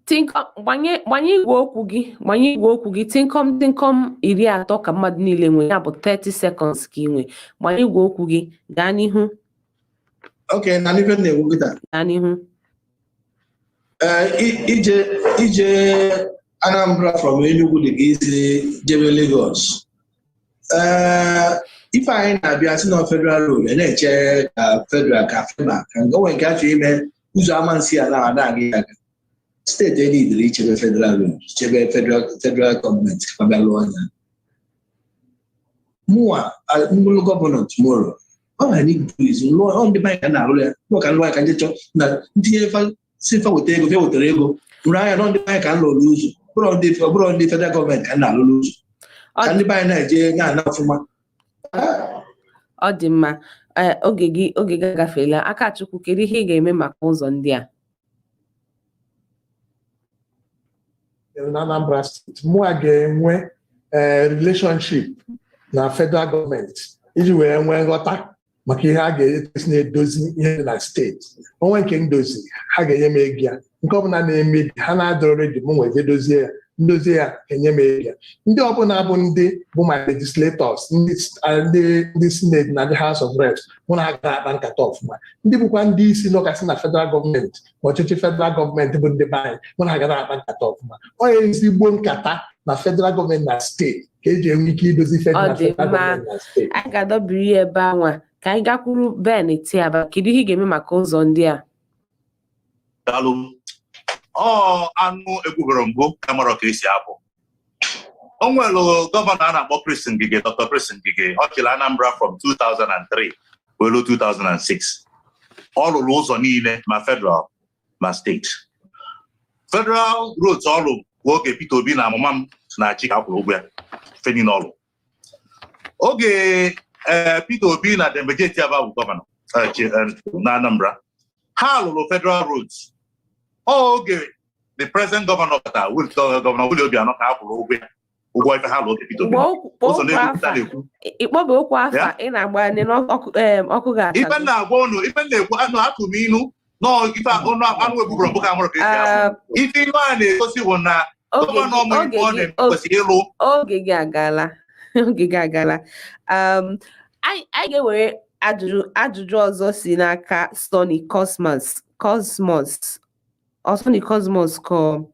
Tịnkọm, gbanye igwe okwu gị, gbanye igwe okwu gị. Tịnkọm tịnkọm 30 ka mmadụ niile nwee, ya bụ 30 seconds ka ị nwee. Gbanye igwe okwu gị, gaa n'ihu. Okay, na n'ife m na-ekwu kịta. Gaa n'ihu. Ee, ije Anambra from Enugu dị ka isi jebe Lagos. Ee, ife anyị na-abịa si na federal road a na-eche ka federal ka FEMA ka nke onwe nke a chọrọ ime ụzọ amansi ala ada aga aga. Steeti enidiri ichebe federal road, chebe federal gọọmenti ka bịa lụọ ya. Mụnwa mbụrụ gọvanọ tomorrow, all I need to do is lụọ ọ ndị be anyị ka na-alụ ya, lụọ ka nlụọ ya, ka nje chọọ na ntinye fa si fa weta ego, fe wetara ego rụrụ anya nọ. Ndị be anyị ka m lụrụ ụzọ, bụrụ ndị federal gọọmenti ka m na-alụrụ ụzọ, ka ndị be anyị na-eje na-ana ọfụma. Ọ dị mma. Ee, oge gị agafeela. Akachukwu, kedu ihe ị ga-eme maka ụzọ ndị a? Na Anambra Steeti, mụa ga-enwe relationship na federal gọọmenti iji wee nwee nghọta maka ihe a ga-esi na-edozi ihe dị na steeti. Onwe nke ndozi, ha ga-enye m ego ya. Nke ọbụla na-emebi, ha na-adọrọ ready, m nwee dozie ya, ndozie ya, enye m ego ya. Ndị ọbụla bụ ndị bụ my legislators, ndị senate na ndị House of Reps, mụ na ha gara akpa nkata ọfụma. Ndị bụkwa ndị isi nọkasị na federal gọọmenti ma ọchịchị federal gọọmenti bụ ndị be anyị, mụ na ha gara akpa nkata ọfụma. Ọ ezigbo nkata na federal gọọmenti na steeti ka eji enwe ike idozi ife dị Ọ na dị federal mma. gọọmenti na steeti. Anyị ga-adọbiri ya ebe anwa ka anyị gakwuru Ben Etiaba. Kedu ihe ị ga-eme maka ụzọ ndị a? Daalụ. Ọ anụ ekwubere mbụ ka marọ ka esi apụ. O nwere gọvanọ a na-akpọ Chris Ngige, Dr. Chris Ngige. Ọ chịrị Anambra from 2003 wee ruo 2006. Ọ rụrụ ụzọ niile, ma federal ma steeti. Federal roads ọ lụ bụ oge Peter Obi na amụma m na-achị ka akwụrụ ụgwọ ya fe niile ọlụ. Oge ee Peter Obi na Dembeje Etiaba bụ gọvanọ na Anambra, ha lụrụ federal roads. Ọ oge the present governor bata, Gọvanọ Willie Obianọ, ka a kwụrụ ụgwọ ya, ụgwọ ife ha lụrụ oge Peter Obi. Kpọọ Ụzọ okwu na-ekwupụta afa. na-ekwu. Ịkpọba okwu afa. Ya? Ị na-agba n'ọkụ, ọkụ Ife ga-acha m gị. na-agwa unu, ife m na-ekwu, anụ atụ m inu nọọ ife ọnụ anụ egbubere mbụ ka mụrụ ka esi asụ. Ife inu a na-egosi bụ na Oge gọvanọ gị ọmụ oge ife ọ gị na-eme kwesịrị ịlụ. Oge gị agaala, oge gị agaala. Anyị ga-ewere ajụjụ ọzọ si n'aka Sonny Cosmos. Cosmos ọ Sonny Cosmos ka ọ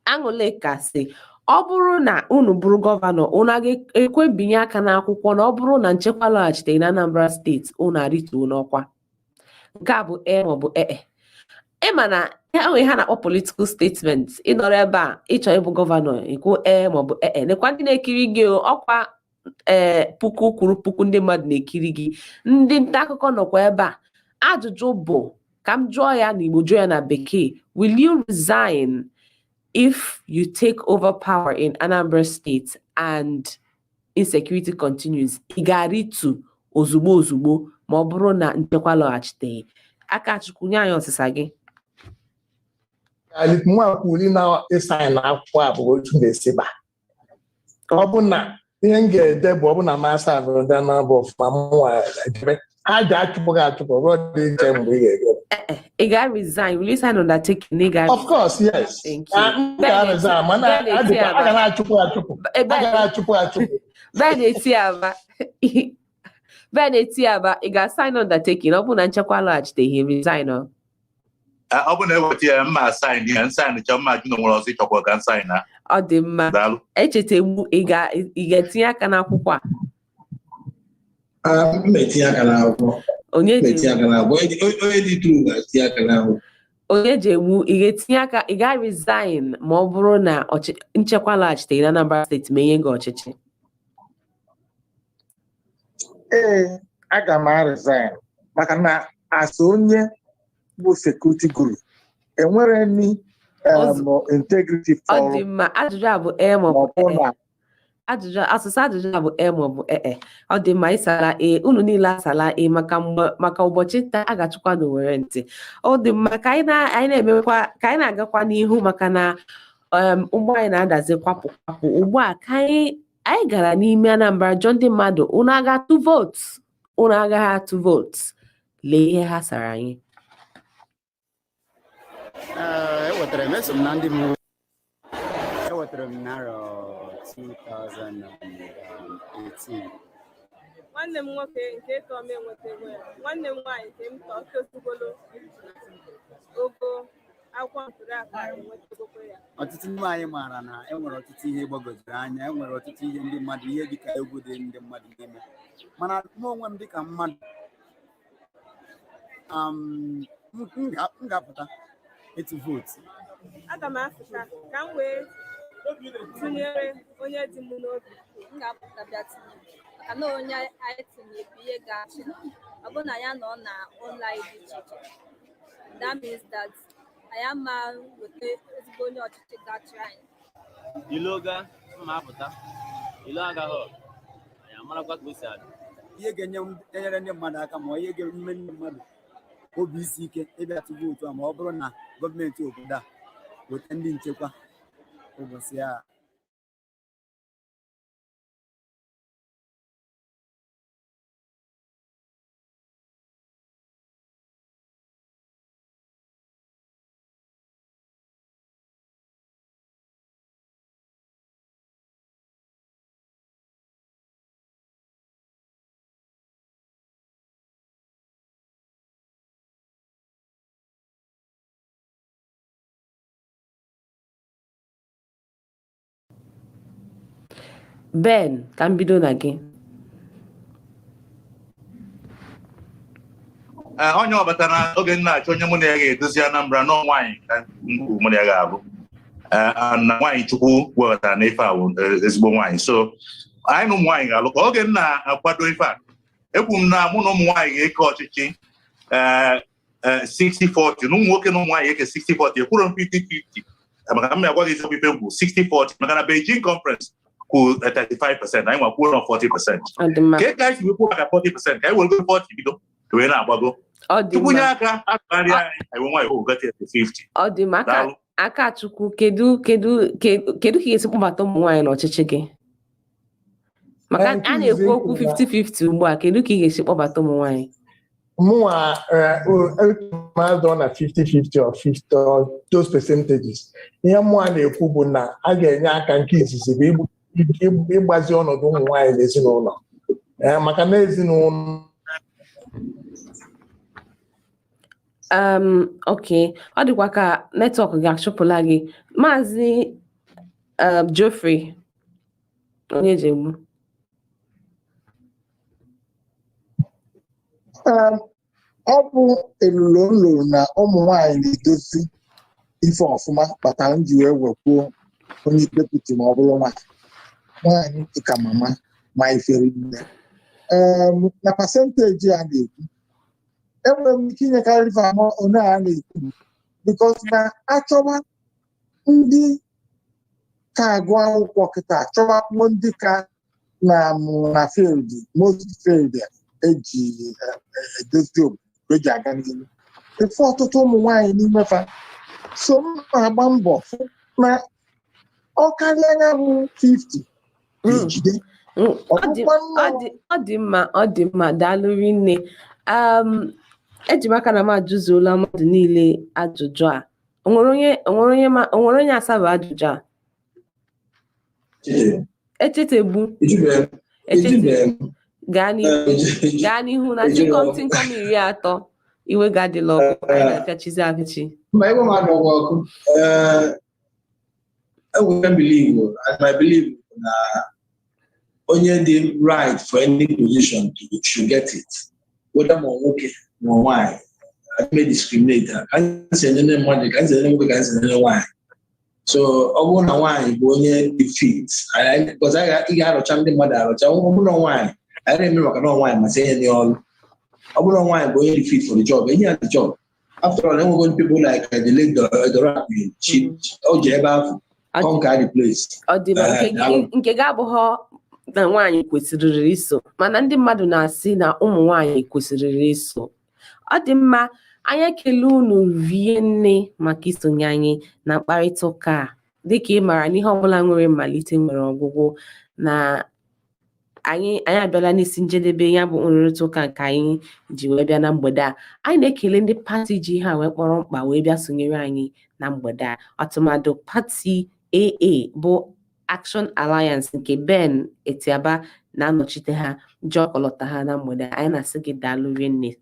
Aṅụlịka sị, ọ bụrụ na unu bụrụ gọvanọ, unu a ga-ekwe binye aka n'akwụkwọ na ọ bụrụ na nchekwa lọghachitere na Anambra Steeti, unu arịtuo n'ọkwa? Nke a bụ ee maọbụ ee. Ịma na e nwere ihe a na-akpọ political statement. Ịnọrọ ebe a ịchọ ịbụ gọvanọ, ikwu ee maọbụ ee. Nekwa ndị na-ekiri gị o, ọkwa ee puku kwuru puku ndị mmadụ na-ekiri gị, ndị nta akụkọ nọkwa ebe a. Ajụjụ bụ, ka m jụọ ya n'Igbo, jụọ ya na Bekee: will you resign if you take over power in Anambra State and insecurity continues? Ị ga-arịtu ozugbo ozugbo ma ọ bụrụ na nchekwa lọghachiteghị? Akachukwu, nye anyị ọsịsa gị. Nwa kwuri na ịsign akwụkwọ a bụ otu ga-esi ba. Ọ bụ na ihe m ga-ede bụ, ọ bụ na masa abụrụ ndị Anambra ọfụma, mụnwa edebe ha ji achụpụ gị achụpụ ruo dị iche mgbe ị ga-ege. Ị ga-resign? Will you sign undertaking na ị ga Of course, yes. Thank you. Ah, m ga-resign, mana Ben a ga na-achụpụ achụpụ, a ga na-achụpụ achụpụ. Ben Etiaba, Ben Etiaba, ị ga-sign undertaking ọ bụrụ na nchekwa lọghachiteghị, resign ọ? Ọ bụ na eweta ya, mma sign ya, nsign chọọ mma jụ na onwere ọzọ ịchọkwa ka nsign na. Ọ dị mma. Daalụ. Echetegbu, ị ga-etinye aka n'akwụkwọ a? Ah, m na-etinye aka n'akwụkwọ. Onye M ji na-etinye aka n'akwụkwọ. Onye dị true ga-etinye aka n'akwụkwọ. Onye ji egbu, ị ga-etinye aka, ị ga-resign ma ọ bụrụ na nchekwa lọghachiteghị na Anambra Steeti ma enye gị ọchịchị? Ee, aga m resign maka na as onye bụ security guru, enwere any integrity Ọ fọrọ dị mma. Ajụjụ a bụ ee ma maọbụ ọ bụ ee. na Ajụjụ, asụsụ ajụjụ a bụ ee maọbụ ee. Ọ dị mma, ịsala ee. Unu niile asala ee maka mgbe, maka ụbọchị nta a ga-achụkwa n'owere ntị. Ọ dị mma. Ka anyị anyị na-emekwa, ka anyị na-agakwa n'ihu, maka na ụgbọ anyị na-adazi kwapụ kwapụ ugbu a. Ka anyị gara n'ime Anambra jụọ ndị mmadụ, unu a ga-atụ vootu, unu agaghị atụ vootu? Lee ihe ha sara anyị. Ee, ewetara m, eso m na ndị mbụ ewetara m n'arọ 2018. Nwanne m nwoke nke tọọ m enwetago ya. Nwanne m nwaanyị nke m tọọ tozugolo ogo akwụkwọ ntụliaka enwetagokwa ya. Ọtụtụ n'ime anyị maara na e nwere ọtụtụ ihe gbagojuru anya, e nwere ọtụtụ ihe ndị mmadụ, ihe dịka egwu dị ndị mmadụ n'ime. Mana mụ onwe m dịka mmadụ, m ga-apụta ịtụ vootu. Aga m afụta ka m wee tụnyere onye dị m n'obi. M ga-apụta bịa tinye, maka na onye anyị tinye bụ ihe ga-achị. Ọ bụrụ na ya nọ na ụlọ anyị dị iche iche, that means that anyị ama weta ezigbo onye ọchịchị ga-achị anyị. Ilo ga mma apụta, ilo agaghị, anyị amarakwa ka o si adị. Ihe ga-enyere ndị mmadụ aka, ma ihe ga-eme ndị mmadụ obi isi ike ịbịa tụ vootu a, ma ọ bụrụ na gọọmenti obodo a weta ndị nchekwa ụbọchị a. Ben, ka m bido na gị. Ee, onye ọbata na oge m na-achọ onye mụ na ya ga-edozi Anambra nọ, nwaanyị ka m kwuru mụ na ya ga-abụ. Ee, na nwaanyị Chukwu webatara na ife a bụ ezigbo nwaanyị, so anyị na ụmụ nwaanyị ga-alụ. Ka oge m na-akwado ife a, ekwu m na mụ na ụmụ nwaanyị ga-eke ọchịchị 60-40, na ụmụ nwoke na ụmụ nwaanyị eke 60-40. Ekwuru m 50-50 maka m agwa gị eziokwu, ife bụ 60-40, maka na Beijing Conference kwuru 35%, anyị nwa kwuo na 40%. Ọ dị mma. Ka anyị si wee kwuo maka 40%, ka anyị were 40 bido wee na-agbago. Ọ dị Tupu nye mma. aka atụgharịa anyị, anyị wee nwayọọ gata ya to 50. Ọ dị mma. Aka Daalụ. Akachukwu, kedu ka ị ga-esi kpọbata ụmụ nwaanyị n'ọchịchị gị? Maka Nke a izizi na-ekwu okwu kwuru na 50-50 ugbu a, kedu ka ị ga-esi kpọbata ụmụ nwaanyị? Mụnwa mmadụ na 50-50 or 50 or those percentages, ihe mụnwa na-ekwu bụ na a ga-enye aka. Nke izizi bụ ịgbazi ọnọdụ ụmụ nwaanyị n'ezinụlọ, maka na ezinụlọ Ok, ọ dịkwa ka network ga-achụpụla gị. Maazị Geoffrey onye jegbu. Ọ bụ elulo m lụrụ na ụmụ nwaanyị na-edozi ife ọfụma kpatara m ji wee wekwuo onye deputy, ma ọ bụrụ nwaanyị, nwaanyị dịka mama ma ifere nne. Na percentage a na-ekwu, enwere m ike inyekarị ife ama onye a na-ekwu, because na achọba ndị ka agụ akwụkwọ kịta, achọbakwuo ndị ka na na field, most field eji edozi obodo eji aga n'ihu, efe ọtụtụ ụmụ nwaanyị n'ime fa. So m na-agba mbọ fụ na ọ karịa anya bụ 50 ejide. Ọ dị ọ dị mma, ọ dị mma. Daalụ rinne. Eji m aka na m ajụzuola mmadụ niile ajụjụ a. O nwere onye asaba ajụjụ a? Echetegbu. Echete, gaa n'ihu na tịnkọm tịnkọm 30. Iwe ga-adịla ọkụ, anyị ga-apịachizi apịachi. Mba, ebe m adọghị ọkụ. Ee, enwere m believe, and my belief na onye dị right for any position should get it, whether ma nwoke ma nwaanyị. Adịghị discriminate. Ka anyị si enye mmadụ, ka anyị si enye nwoke, ka anyị si enye nwaanyị. So ọ bụrụ na nwaanyị bụ onye dị fit, because ị ga-arọcha ndị mmadụ arọcha. Ọ bụrụ na nwaanyị, anyị na-eme maka na nwaanyị masị enye ya ọrụ. Ọ bụrụ na nwaanyị bụ onye dị fit for the job, enye ya the job. After all, enwego people like the late Dora, she o ji ebe ahụ conquer the place. Ọ dị mma. Nke gị abụghọ na nwaanyị kwesịrị iso, mana ndị mmadụ na-asị na ụmụ nwaanyị kwesịrị iso. Ọ dị mma. Anyị ekele unu rie nne maka isonye anyị na mkparịta ụka a. Dịka ị maara, n'ihe ọbụla nwere mmalite nwere ọgwụgwụ, na anyị abịala n'isi njedebe ya bụ nrụrịta ụka nke anyị ji wee bịa na mgbede a. Anyị na-ekele ndị pati ji ihe a wee kpọrọ mkpa wee bịa sonyere anyị na mgbede a, ọtụmadụ pati AA bụ Action Alliance nke Ben Etiaba na-anọchite ha, ji ọkọlọtọ ha na mgbede a. Anyị na-asị gị daalụ rinne.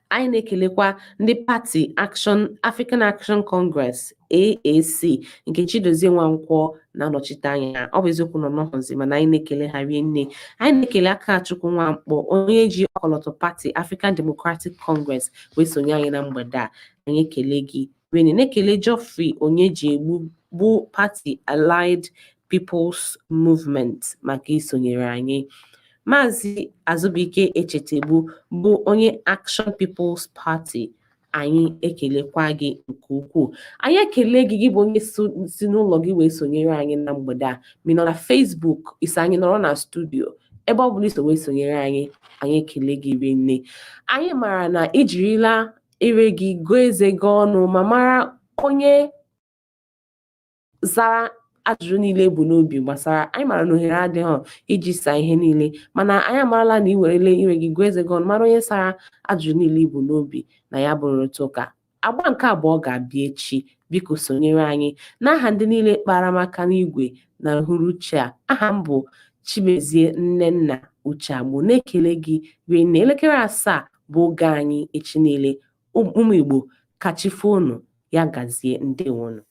Anyị na-ekelekwa ndị pati Action African Action Congress, AAC, nke Chidozie Nwankwọ na-anọchite anya ha. Ọ bụ eziokwu na ọ nọghọzi, mana anyị na-ekele ha rinne. Anyị na-ekele Akachukwu Nwankpọ, onye ji ọkọlọtọ pati African Democratic Congress wee sonye anyị na mgbede a. Anyị ekele gị. Rinne na-ekele Geoffrey Onyejiegbu bụ pati Allied People's Movement maka isonyere anyị. Maazị Azụbụike Echetegbu bụ onye Action People's Party, anyị ekelekwa gị nke ukwuu. Anyị ekele gị, gị bụ onye si n'ụlọ gị wee sonyere anyị na mgbede a, ma ị nọ na Facebook, iso anyị nọrọ na studio, ebe ọ bụla iso wee sonyere anyị, anyị ekele gị rinne. Anyị maara na ijirila ire gị gụọ eze gị ọnụ ma mara onye zara ajụjụ niile bụ n'obi gbasara anyị. Mara na ohere adịghị iji saa ihe niile, mana anyị amarala na ị werele ire gị gụọ eze gị ọnụ mara onye sara ajụjụ niile ibu n'obi na ya bụ nrụrịta ụka. Agba nke abụọ ga-abịa echi. Biko sonyere anyị. N'aha ndị niile kpara m aka n'igwe na uhuruchi a, aha m bụ Chimezie Nnenna Ucheagbo, na-ekele gị rinne. Elekere 7 bụ oge anyị echi niile. Ụmụ Igbo, ka chi foo unu. Ya gazie, ndewonu.